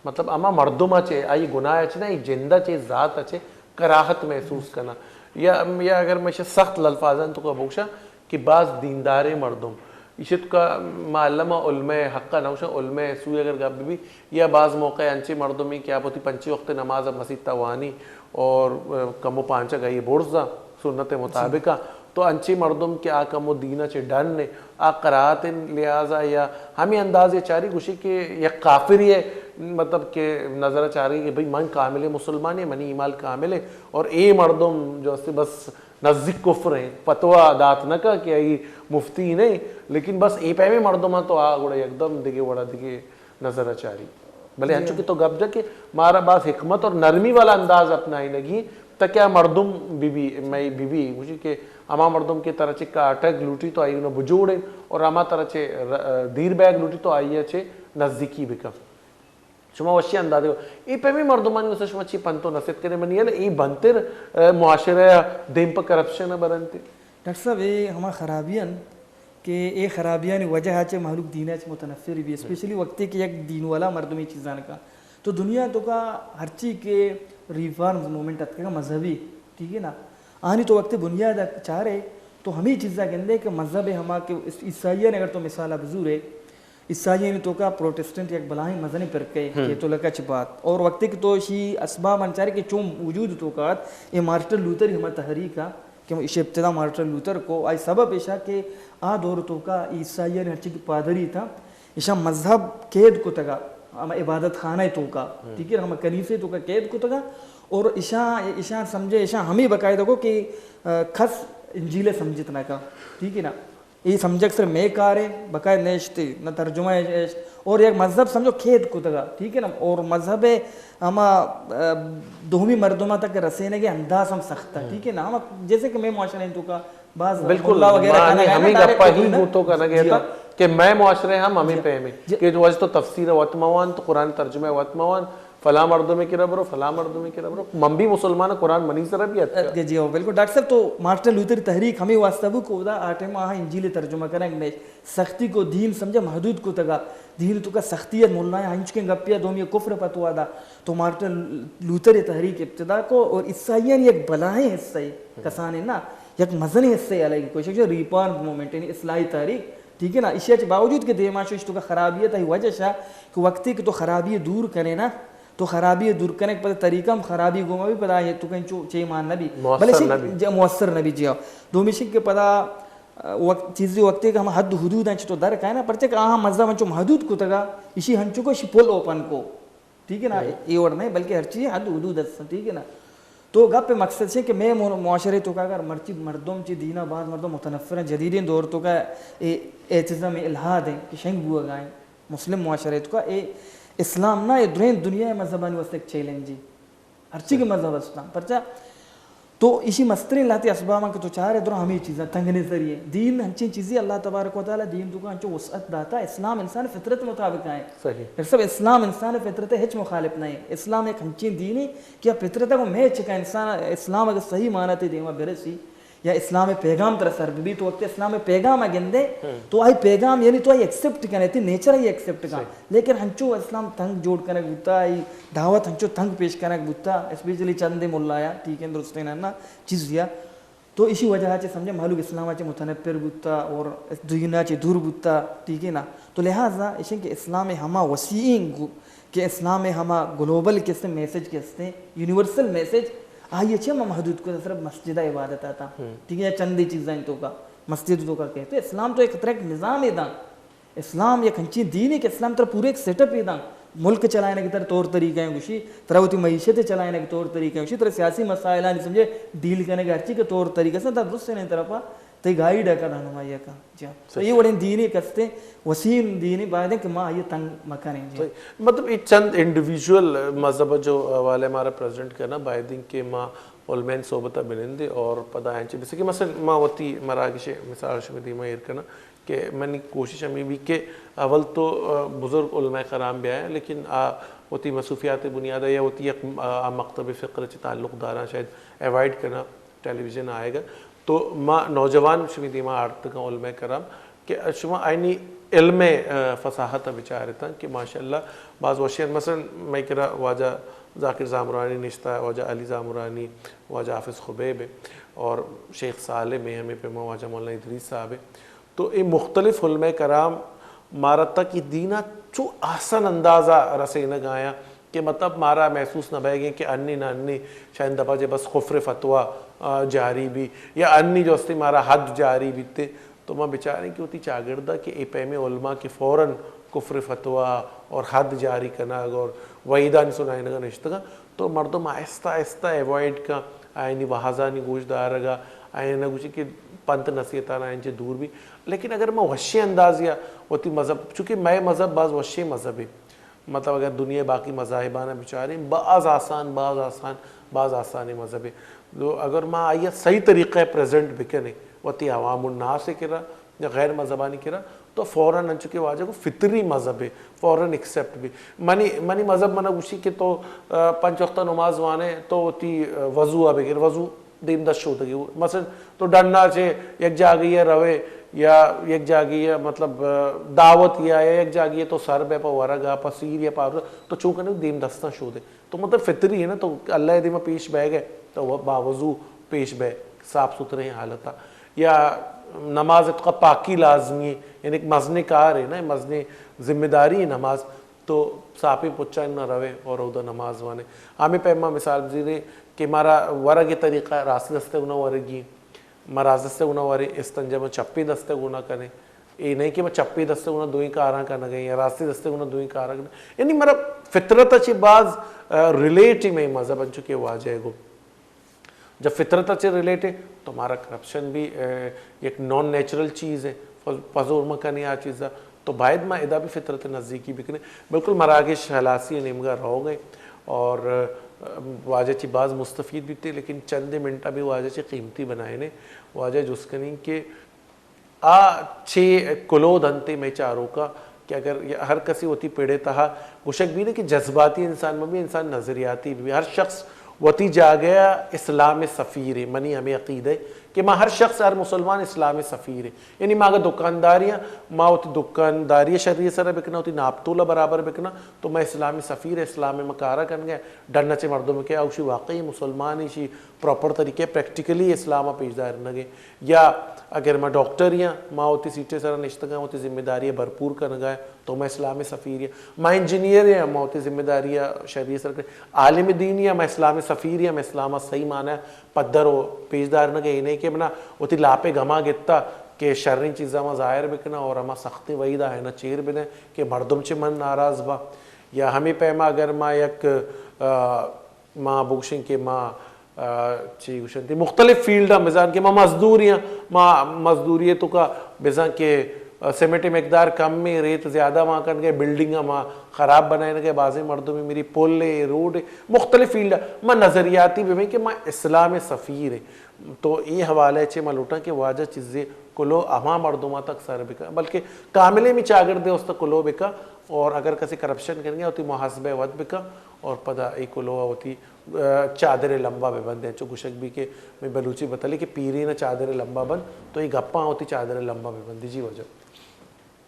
مطلب ہما مردم ءَ چہ، آئی گناہ ءَ چہ نہ، آئی جند ءَ چہ، ذات ءَ چہ کراہت محسوس کناں۔ یا، یا اگر من ایشی ءَ سخت الفاظاں توکا بگوشاں کہ بعض دینداریں مردم ایشی توکا، ما الما علماء حق ءَ نہ گوشاں، علماء سوء اگر گپ بہ بی، یا بعض موقع انچیں مردمے کہ آ وتی پنچیں وقت نماز ءَ مسیت ءَ وانی اور، ءَ، کمو پانچگ آئی برز ءَ سنت ءِ مطابق ءَ، تو انچیں مردم کہ آ کمو دین ءَ چہ ڈن ءَ، آ قرائت ءِ لحاظ ءَ یا ہمے انداز ءَ چاری گوشی کہ یک کافرے ءِ، مطلب کہ نظر ءَ چاری کہ بھئی من کاملیں مسلمانے، منی ایمان کامل ءَ، اور اے مردم جو است بس نزدیک کفر ایں، فتویٰ دات نہ کا کہ آئی مفتی نہ ایں، لیکن بس اے پیمیں مردماں تو آ گڑا یکدم دگہ وڑا دگہ نظر ءَ چاری۔ بلے جی انچو ہاں۔ کہ تو گپ جا کہ مارا باز حکمت اور نرمی والا انداز اپنائینگی تاکہ آ مردم بہ بی، مئے بہ بی، گوشی کہ ہما مردم کہ ترا چہ کاٹگ لوٹی تو آئی ءَ بجوڑ ایں اور ہما ترا چہ ر-، دیر بیگ لوٹی تو آئی ءَ چہ نزدیکی بکن۔ شما وشی اندازے، اے پیمیں مردمانی واسطہ شما چی پنت و نصیحت کنے؟ منی ہیال ءَ اے بنتر، ءَ، معاشرہ ءَ دیم پہ کرپشن ءَ برنت۔ ڈاکٹر صاحب، اے ہما خرابی انت کہ اے خرابیانی وجہ ءَ چہ مہلوک دین ءَ چہ متنفر بی، اسپیشلی وقتی کہ یک دین والا مردم اے چیزاں کن۔ تو دنیا توکا ہرچی کہ ریفارمز موومنٹ اتکگا مذہبی، ٹھیک ہے نا، آنی تو وقتی بنیاد ءَ چارے تو ہمے چیزاں گندے کہ مذہب ہما کہ عیسائیانی اگر تو مثال ءَ بزورے، عیسائیانی توکا پروٹسٹنٹ یک بلاہیں مزنیں فرقہ اے، کیتھولک ءَ چہ بعد۔ اور وقتی کہ تو اشی اسباب انچارے کہ چون وجود توکا ات، اے مارٹن لوتھر ہما تحریک ءَ کہ ایشی ابتدا مارٹن لوتھر کو، آئی سبب ایشا کہ آ دور توکا عیسائیانی ہرچی کہ پادری تھا، ایشاں مذہب قید کتگا، ہما عبادت خانہ توکا، ٹھیک ہے، ہما کنیسے توکا قید کتگا، اور ایشاں، ایشاں سمجھے، ایشاں ہمیں باقاعدہ کو کہ، آ، کس انجیل سمجھت نہ کا، ٹھیک ہے نا؟ اے سمجھگ صرف مئے کار اے، باقاعدہ نشتے، نہ ترجمہ اے، اور یک مذہب سمجھو قید کتگا، ٹھیک ہے نا؟ اور مذہب ہما، آ، دومی مردماں تک رسینگ انداز ہم سخت ہے، ٹھیک ہے نا؟ ہما جیسے کہ مئے معاشرہ توکا باز بالکل، ملا وغیرہ ما کنگ ہمیں، ہے نا، ہمیں ڈائریکٹ گپا ہی گوں تو کنگ ءَ اتاں کہ مئے معاشرہ ہم ہمیں پیم اے کہ جو وجہ تو تفسیر وت موان، تو قرآن ترجمہ وت موان، فلاں مردمے کرا برو، فلاں مردمے کرا برو۔ من بھی مسلمان، قرآن منی سرا بھی اتکا۔ اتکا، جی ہاں، بالکل۔ ڈاکٹر صاحب، تو مارٹن لوتھر تحریک ہمیں واسطہ بو کہ اودا آ ٹائم آہاں انجیل ترجمہ کنگ نہ سختی کو، دین سمجھا محدود کتگا، دین توکا سختی ات، ملایاں ہنچکیں گپے ءَ دومی کفر فتوا دا۔ تو مارٹن لوتھر تحریک ابتدا کو اور عیسائیانی یک بلاہیں حصہ اے، کسانیں نا، یک مزنیں حصہ اے، حالانکہ کوئی شخص ریفارم موومنٹ یعنی اصلاحی تحریک، ٹھیک ہے نا، ایشی ءَ چہ باوجود کہ دیما شو، اشی توکا خرابی ات، آئی وجہ شا کہ وقتی کہ تو خرابی دور کنے نا، تو خرابی دور کنے پدا طریقہ ہم خرابی گوما بھی پدا آئی توکا انچو چے مان نہ بی، مؤثر بلے نہ بی۔ جا مؤثر نہ بی، جی ہاں۔ دومی شک کہ پدا وقت، چیزی وقتی کہ ہم حد حدود انچ تو در کائے نا، پرچہ کہ آہاں مذہب انچو محدود کتگا، اشی ہنچو کو، اشی پل اوپن کو۔ ٹھیک ہے نا؟ اے وڑ نہیں، بلکہ ہر چیز حد حدود است، ٹھیک ہے نا؟ تو گپ مقصد چے کہ مئے مو-، معاشرے توکا اگر مرچی مردم چی دینا، بعض مردم متنفر ہیں، جدیدیں دور توکا اے ایتھزم، الحاد ہیں کہ شنگ بوگا ہیں مسلم معاشرے توکا، اے اسلام نہ، اے درین دنیا مذہبانی واسطے ایک چیلنج ہے۔ ہرچی کہ مذہب استاں، پرچا تو ایشی مستریں لہتے اسباباں کہ تو چارے درا ہمیں چیزاں تنگ نظری ہے۔ دین ہنچیں چیزی اللہ تبارک و تعالی دین توکا ہنچو وسعت داتا، اسلام انسان فطرت مطابق آئے۔ صحیح۔ ڈاکٹر صاحب، اسلام انسان فطرت ہچ مخالف نہیں۔ اسلام ایک ہنچیں دین ہے کہ فطرت کو میچ کا انسان، اسلام اگر صحیح معنی تے دیما برسی، یا اسلام پیغام ترا سر بی، تو وقت اسلام پیغام گندے، تو آئی پیغام یعنی تو آئی ایکسپٹ کنے، تی نیچر آئی ایکسپٹ کن۔ لیکن ہنچو اسلام تنگ جوڑ کنگ بوتا، آئی دعوت ہنچو تنگ پیش کنگ بوتا، اسپیشلی چند ملایا، ٹھیک ہے، درستیں نا، چیز یا تو ایشی وجہ چہ سمجھے مہلوک اسلام چہ متنفر بوتا اور دینا چہ دور بوتا، ٹھیک ہے نا؟ تو لہذا ایشیں کہ اسلام ہما وسیع گو-، کہ اسلام ہما گلوبل کسے میسج کسے، یونیورسل میسج، آئی چہ ہما محدود کو صرف مسجد عبادت آتا، ٹھیک ہے، یا چندی چیزاں توکا، مسجد توکا کہتے، اسلام تو ایک طرح ایک نظام ہے دا۔ اسلام یک ہنچیں دینے کہ اسلام ترا پورے ایک سیٹ اپ اے داں۔ ملک چلائینگ ترا طور طریقہ ہیں گوشی، ترا وتی معیشت چلائینگ طور طریقہ ہیں گوشی، ترا سیاسی مسائلانی سمجھے ڈیل کنگ ہرچی کہ طور طریقہ سے ترا درست نے طرفا تئی گائیڈ کا رہنمائی کا۔ جی ہاں۔ تو یہ وڑیں دینے کستے وسیع دینے باید ہیں کہ ما یہ تنگ مکنیں۔ جی۔ صحیح۔ مطلب یہ چند انڈیویجول مذہب جو حوالے ہمارا پریزنٹ کرنا باید ہیں کہ ما علماء صحبت بنندے اور پدا ہیں چی، جیسے کہ مثلا ما وتی مراگش مثال شمی دیما ایر کرنا، کہ منی کوشش ہمیں بھی کہ اول تو، آ، بزرگ علماء کرام بیائیں، لیکن آ وتی مصروفیات بنیاد یا وتی یک، آ، آ مکتب فقہ چہ تعلق داراں شاید اوائڈ کرنا، ٹیلی ویژن آئیگ ءَ، تو ما نوجوان شمئے دیما آرتگاں علماء کرام کہ شما آیانی علم ءِ، آ، فصاحت ءَ بچارتاں کہ ماشاءاللہ باز وشیں۔ مثلاً مئے کرا واجہ ذاکر زامرانی نشتہ، واجہ علی زامرانی، واجہ حافظ خبیب اور شیخ سالم ءِ، ہمے پیما واجہ مولانا ادریس صاحب ءِ۔ تو اے مختلف علماء کرام مارا تک اے دین ءَ چو احسن انداز ءَ رسینگ ءَ آیاں کہ مطلب مارا محسوس نہ بئیگ ایں کہ انی نہ انی شاید دپا چہ بس کفر فتویٰ، آ، جاری بی یا انی جو استی مارا حد جاری بیتے۔ تو ما بچاریں کہ وتی چاگرد ءَ کہ اے پیمیں علماء کہ فوراً کفر فتویٰ اور حد جاری کنگ اور وعیدانی سنائینگ ءَ نشتگاں، تو مردم آہستہ آہستہ ایوائڈ کن، آیانی وعظانی گوش دارگ ءَ، آیانا گوشی کہ پنت نصیحتاں آیان چہ دور بی۔ لیکن اگر ما وشیں اندازے ءَ وتی مذہب، چونکہ مئے مذہب باز وشیں مذہبے، مطلب اگر دنیا ءِ باقی مذاہباں بچاریں، باز آسان، باز آسان، باز آسانیں مذہبے۔ تو اگر ما آئی ءَ صحیح طریقہ ءَ پریزنٹ بکنیں وتی عوام الناس ءِ کرا یا غیر مذہبانی کرا، تو فوراً انچو کہ واجہ گو فطری مذہبے، فوراً ایکسپٹ بی۔ منی، منی مذہب منا گوشی کہ تو، آ، پنچ وقت نماز وانے، تو وتی، آ، وضو ءَ بگر، وضو دیم دست شودگی۔ مثلاً تو ڈنا چہ یک جاگہے ءَ روے یا یک جاگہے ءَ مطلب، آ، دعوت یا، یا یک جاگہے ءَ تو سر بئے پہ ورگ ءَ، پہ سیر یا پہ آروس ءَ، تو چون کنے؟ دیم دستاں شودے۔ تو مطلب فطری ہے نا، تو اللہ ءِ دیما پیش بئیگ ءَ ئے، تو با وضو پیش بئے، صاف ستھریں حالت ءَ۔ یا نماز ءِ توکا پاکی لازمی ہے، یعنی ایک مزنیں کارے نا، مزنیں ذمہ داری ہے نماز، تو صافیں پچاں نہ روے اور اودا نماز وانے۔ ہمے پیما مثال بزیریں کہ مارا ورگ ءِ طریقہ راست دست ءَ گوں ورگی، ما راست دست ءَ گوں وریں، استنجا ما چپیں دست ءَ گوں کنیں۔ اے نہیں کہ ما چپیں دست ءَ گوں دوئیں کاراں کنگ ءَ ایں یا راستیں دست ءَ گوں دوئیں کاراں کنگ ءَ ایں۔ یعنی مارا فطرت ءَ چہ باز، آ، ریلیٹ ایں مئے مذہب، انچو کہ واجہ ءَ گو۔ جب فطرت ءَ چہ ریلیٹ ایں تو مارا کرپشن بھی، آ، یک نان نیچرل چیز ہے، پز-، پزور ما کنیں آ چیز ءَ، تو باید ما ادا بھی فطرت ءَ نزدیکی بکنیں۔ بالکل مراگش ہلاسی ءِ نیمگا روگ ءَ ایں اور، آ، واجہ چی باز مستفید بیتے، لیکن چندے منٹ ءَ بھی واجہ چی قیمتی بنائینے۔ واجہ جست کنیں کہ آ چے کلوہ دنتے مئے چاروکاں کہ اگر ہر کسی وتی پڑ ءِ تہا گوشگ بی نہ کہ جذباتی انسان مہ بی، انسان نظریاتی بی۔ ہر شخص وتی جاگہ ءَ اسلام ءِ سفیر ایں۔ منی ہمے عقیدہ ایں کہ ما ہر شخص، ہر مسلمان اسلام ءِ سفیر ایں۔ یعنی ما اگر دکانداری آں، ما وتی دکانداری ءَ شری ءِ سرا بکناں، وتی ناپتول ءَ برابر بکناں، تو ما اسلام ءِ سفیر ایں، اسلام ءَ ما کارا کنگ ءَ ایں۔ ڈن ءَ چہ مردم کہ اوشی واقعی مسلمان ایں، ایشی پراپر طریقے پریکٹیکلی اسلام ءَ پیش دارینگ ءَ ایں۔ یا اگر ما ڈاکٹر آں، ما وتی سیٹ ءِ سرا نشتگ آں، وتی ذمہ داری ءَ بھرپور کنگ ءَ ایں، تو ما اسلام ءِ سفیر ایں۔ ما انجینئر آں، ما وتی ذمہ داری ءَ شری ءِ سرا کنگ ءَ ایں۔ عالم دین آں، ما اسلام ءِ سفیر ایں، ما اسلام ءَ صحیح معنی ءَ پدر ءُ پیش دارینگ ءَ ایں۔ اے نہ ایں کہ منا وتی لاپ ءِ گما گتا کہ شریں چیزاں ما ظاہر بکناں اور ہما سختیں وعید ءَ آیانا چیر بدیں کہ مردم چہ من ناراض باں۔ یا ہمے پیما اگر ما یک، آ، ما بگوشیں کہ ما، آ، چی گوشنتی، مختلف فیلڈاں بزاں کہ ما مزدوری آں، ما مزدوری ءِ توکا بزاں کہ، آ، سیمنٹ ءِ مقدار کم ایں، ریت زیادہ ما کنگ ءَ ایں، بلڈنگ ءَ ما خراب بنائینگ ءَ ایں، بازیں مردم میری پل ایں، روڈ ایں، مختلف فیلڈ ءَ ما نظریاتی بہ بیں کہ ما اسلام ءِ سفیر ایں۔ تو اے حوالہ ءَ چہ ما لوٹاں کہ واجہ چیزے کلوہ ہما مردماں تک سر بکن، بلکہ کاملیں می چاگرد ءِ است کلوہ بکن، اور اگر کسی کرپشن کنگ ءَ ایں، وتی محاسبہ ءَ وت بکن اور پدا اے کلوہ ءَ وتی، آ، چادر ءِ لمبا بہ بندے، چو گوشگ بی کہ مئے بلوچی بتلے کہ پیرین ءَ چادر ءِ لمبا بند، تو اے گپاں وتی چادر ءِ لمبا بہ بندے۔ جی واجہ۔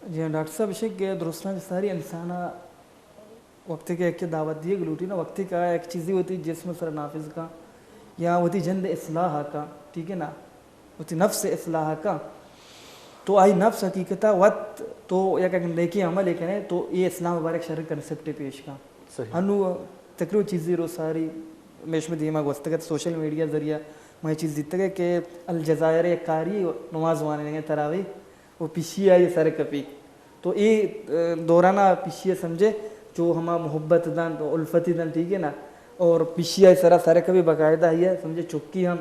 جی ہاں ڈاکٹر صاحب، ایش کہ درستاں چہ ساری انسان ءَ وقتے کہ یکے دعوت دیگ لوٹی نا، وقتے کہ آ یک چیزے وتی جسم ءِ سرا نافذ کن یا وتی جند ءِ اصلاح ءَ کن، ٹھیک ہے نا، وتی نفس ءِ اصلاح ءَ کن، تو آئی نفس حقیقت ءَ وت تو یک، یک نیکیں عملے کنے تو اے اسلام ءِ بارے ءَ شریں کنسپٹے پیش کن۔ صحیح۔ انو تقریباً چیزے روز ساری مئے شمئے دیما گوستگ ات، سوشل میڈیا ذریعہ ما اے چیز دیتگ کہ الجزائر ءَ یک قاری نماز وانینگ ءَ تراویح و پشی آئی سر کپی۔ تو اے، اه، دوران ءَ پشی ءَ سمجھے چو ہما محبت دنت و الفتی دنت، ٹھیک ہے نا؟ اور پشی آئی سرا سر کپی، باقاعدہ آئی ءَ سمجھے چکی ہم۔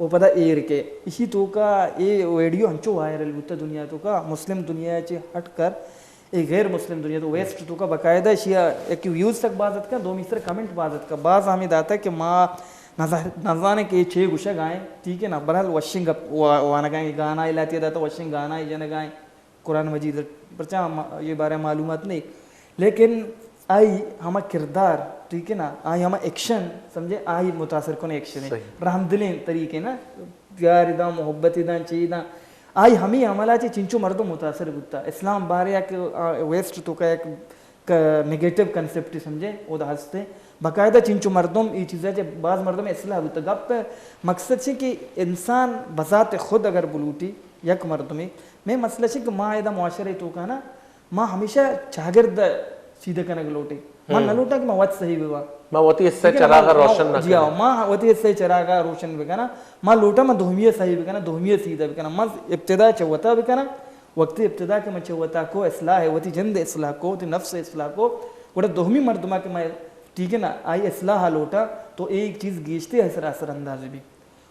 و پدا ایر کے۔ اشی توکا اے ویڈیو ہنچو وائرل بوتا دنیا توکا، مسلم دنیا چے ہٹ کر، اے غیر مسلم دنیا تو ویسٹ توکا باقاعدہ اشی ءَ یک ویوز تک باز اتکا، دومی سر کمنٹ باز اتکا۔ باز ہمیں داتا کہ ما نزا-، نزانے کہ اے چے گوشگ آئیں، ٹھیک ہے نا؟ بہرحال وشنگ گپ وا-، وانگ آئیں، گانا لاتی داتا، وشنگ گانا جنگ آئیں۔ قرآن مجید ءَ پرچا ما-، اے بارے ءَ معلومات نہیں، لیکن آئی ہما کردار ٹھیک ہے نا، آئی ہما ایکشن، سمجھے، آئی متاثر کن ایکشن ہے۔ رحم دلیں طریقے نا، پیار داں، محبت داں، چی داں، آئی ہمیں عملہ چے چنچو مردم متاثر بوتا۔ اسلام بارے یک، آ، ویسٹ تو کا یک ک-، نیگیٹو کنسپٹ سمجھے، او دا ہستے۔ باقاعدہ چنچو مردم ای چیزا چے باز مردم اصلاح بوتا۔ گپ مقصد چے کہ انسان بذات خود اگر بلوٹی یک مردمے، میں مسئلہ چے کہ ما ادا معاشرے تو کا نا، ما ہمیشہ چاگرد سیدھا کنگ لوٹیں۔ من نہ لوٹاں کہ ما وت صحیح بباں۔ ما وتی حصہ ٹھیک ہے نا؟ چراغ ما، روشن نہ جی ہاں، کنیں۔ ما وتی حصہ چراغ روشن بکناں۔ ما لوٹاں ما دومی صحیح بکناں، دومی سیدھا بکناں۔ ما ابتدا چہ وتا بکناں۔ وقتی ابتدا کہ من چہ وتا کو اصلاح ہے، وتی جند اصلاح کو، وتی نفس اصلاح کو، گڑا دومی مردمہ کہ میں، ٹھیک ہے نا، آئی اصلاح لوٹاں، تو ایک چیز گیشتے ہے سر اثر انداز بھی۔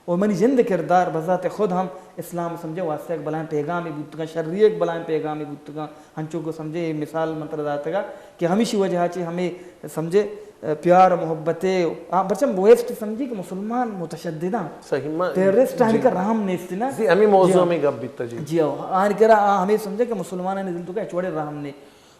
و منی جند کردار بذات خود ہم اسلام سمجھے واسطہ یک بلائیں پیغامے بوتگاں، شری یک بلائیں پیغامے بوتگاں۔ ہنچو کو سمجھے، اے مثال من ترا داتگا کہ ہمیشی وجہ چے ہمیں سمجھے، ا، پیار محبت، آ، پرچم ویسٹ سمجھی کہ مسلمان متشدداں، صحیح، ما، ٹیررسٹ، جی۔ آنی کا رحم نیست نا۔ جی، ہمیں موضوع جی۔ ہمیں گپ بیتا جی۔ جی ہاں، آنی کرا آ ہمیں سمجھے کہ مسلمانانی دل تو کا چوڑے رحم نے۔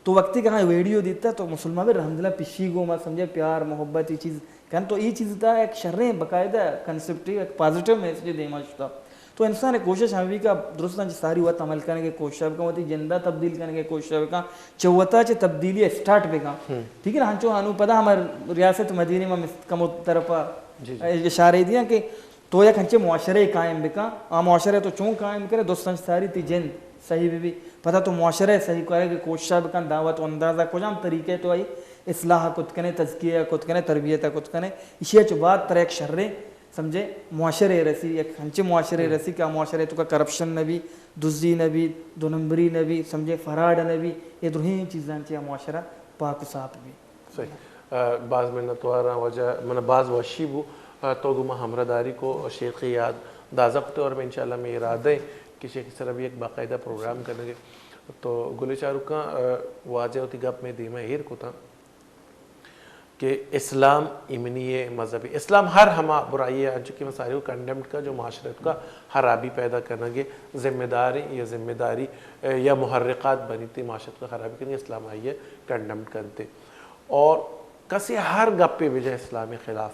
تو وقتی کہ ہاں ویڈیو دیتا تو مسلمان بھی رحم دلا پشی گو ما سمجھے پیار محبت یہ چیز کن تو ای چیز تا ایک شریں باقاعدہ کنسپٹ، ایک پازیٹیو میسج دیما شتا۔ تو انسان کوشش ہم بھی کا درستاں چہ ساری وقت عمل کرنے کے کوشش بکن، وتی جندہ تبدیل کرنے کے کوشش بکن، چہ وتا چہ تبدیلی اسٹارٹ بکن۔ ٹھیک ہے نا؟ ہنچو ہنو پدا ہمار ریاست مدینہ ما مست-، کمو طرفا جی، جی۔ اشارے دیاں کہ تو یک ہنچے معاشرے قائم بکن، آ معاشرے تو چون قائم کرے، درستاں چہ ساری تی جند صحیح بی بی۔ پدا تو معاشرہ ء صحیح کرے کہ کوشش بکن، دعوت و اندازہ کجام طریقے تو آئی اصلاح کت کنے، تزکیہ کت کنے، تربیت کت کنے، ایشی ء چہ بعد ترا یک شریں سمجھے معاشرے رسی، یک ہنچے معاشرے رسی کہ آ معاشرے تو کا کرپشن نہ بی، دزی نہ بی، دو نمبری نہ بی، سمجھے فراڈ نہ بی، اے درہیں چیزاں چہ آ معاشرہ پاک و صاف بی۔ صحیح۔ ء، باز منتواراں واجہ، من باز وشی بو، ء، تو گوں ما ہمراہداری کو، شیخ یاد دازہ کتے اور میں انشاءاللہ میں ارادہ ہے کہ شیخ سر بھی ایک باقاعدہ پروگرام کرنے گے۔ تو گلے چاروکاں، ء، واجہ وتی گپ میں دیما ایر کتاں کہ اسلام ایمنی مذہب ہے۔ اسلام ہر ہما برائی ہے، انچو کہ میں ساری کو کنڈیمڈ کا جو معاشرت کا خرابی پیدا کرنے گے، ذمہ دار ہیں یا ذمہ داری، ء، یا محرکات بنی تے معاشرت کا خرابی کرنے، اسلام آئی ہے کنڈیمڈ کرتے۔ اور کسے ہر گپے بجا اسلام خلاف،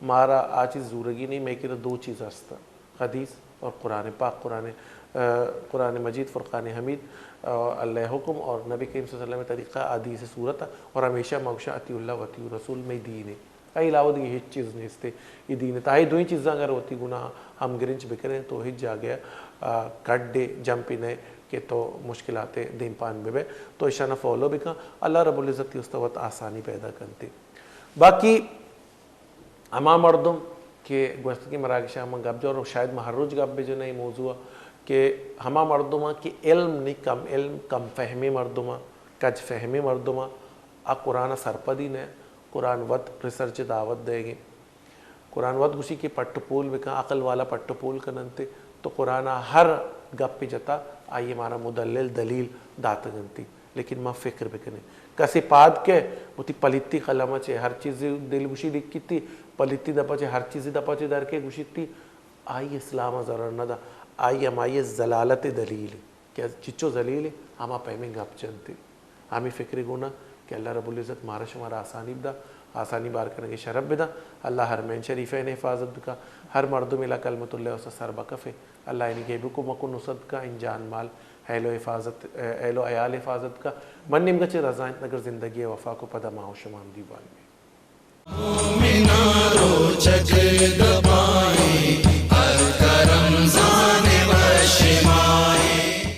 مارا آ چیز زورگی نہیں، میں کرا دو چیز ہست، حدیث اور قرآن پاک، قرآن، ء، قرآن مجید، فرقان حمید، ء، اللہ حکم اور نبی کریم صلی اللہ علیہ وسلم طریقہ، حدیث صورت، اور ہمیشہ موشا اطیع اللہ و اطیع رسول میں دین ہے۔ اے علاوہ دیگہ ہچ چیز نیست ہے۔ یہ دین ہے۔ تاہی دوئی چیزاں اگر ہوتی گناہ ہم گرنچ بکریں تو ہچ جاگہ، ء، کڈے جمپی نئے کہ تو مشکلات دیم پان بہ بئے، تو ایشانا فالو بکن، اللہ رب العزت تی است وت آسانی پیدا کنتے۔ باقی ہما مردم کہ گوستگی مراگش ہم گپ جور، شاید ما ہر روز گپ بجنے اے موضوع کہ ہما مردم کہ علم نی، کم علم، کم فہمی مردم، کج فہمی مردم، آ قرآن سرپدی نہ، قرآن وت ریسرچ دعوت دے گی۔ قرآن وت گوشی کہ پٹ پول بکن، عقل والا پٹ پول کننتے، تو قرآن ہر گپ جتا آئی مارا مدلل دلیل داتگنتی۔ لیکن ما فکر بکنیں۔ کسے پاد کہ وتی پلیتی قلم چے ہر چیز دل گوشی لکھتی، پلیتی دپا چے ہر چیز دپا چے در کے گوشتی، آئی اسلام ضرر نہ دا، آئی ہمائی ذلالت دلیل۔ کہ چچو ذلیل، ہما پیمیں گپ جنت۔ ہمیں فکر گونا کہ اللہ رب العزت مارا شمارا آسانی بدا، آسانی بار کنگے شرف بدا۔ اللہ حرمین شریفین حفاظت بکا، ہر مردم الا کلمت اللہ اس سر بکفے۔ اللہ اینی گیبو کو مکو نصرت کا، ان جان مال، اہل و حفاظت، اہل و عیال حفاظت کا۔ من نیمگا چہ رضا انت، اگر زندگی وفا کو پدا ما و شما ہم دیوان میں۔ مومنا روچگ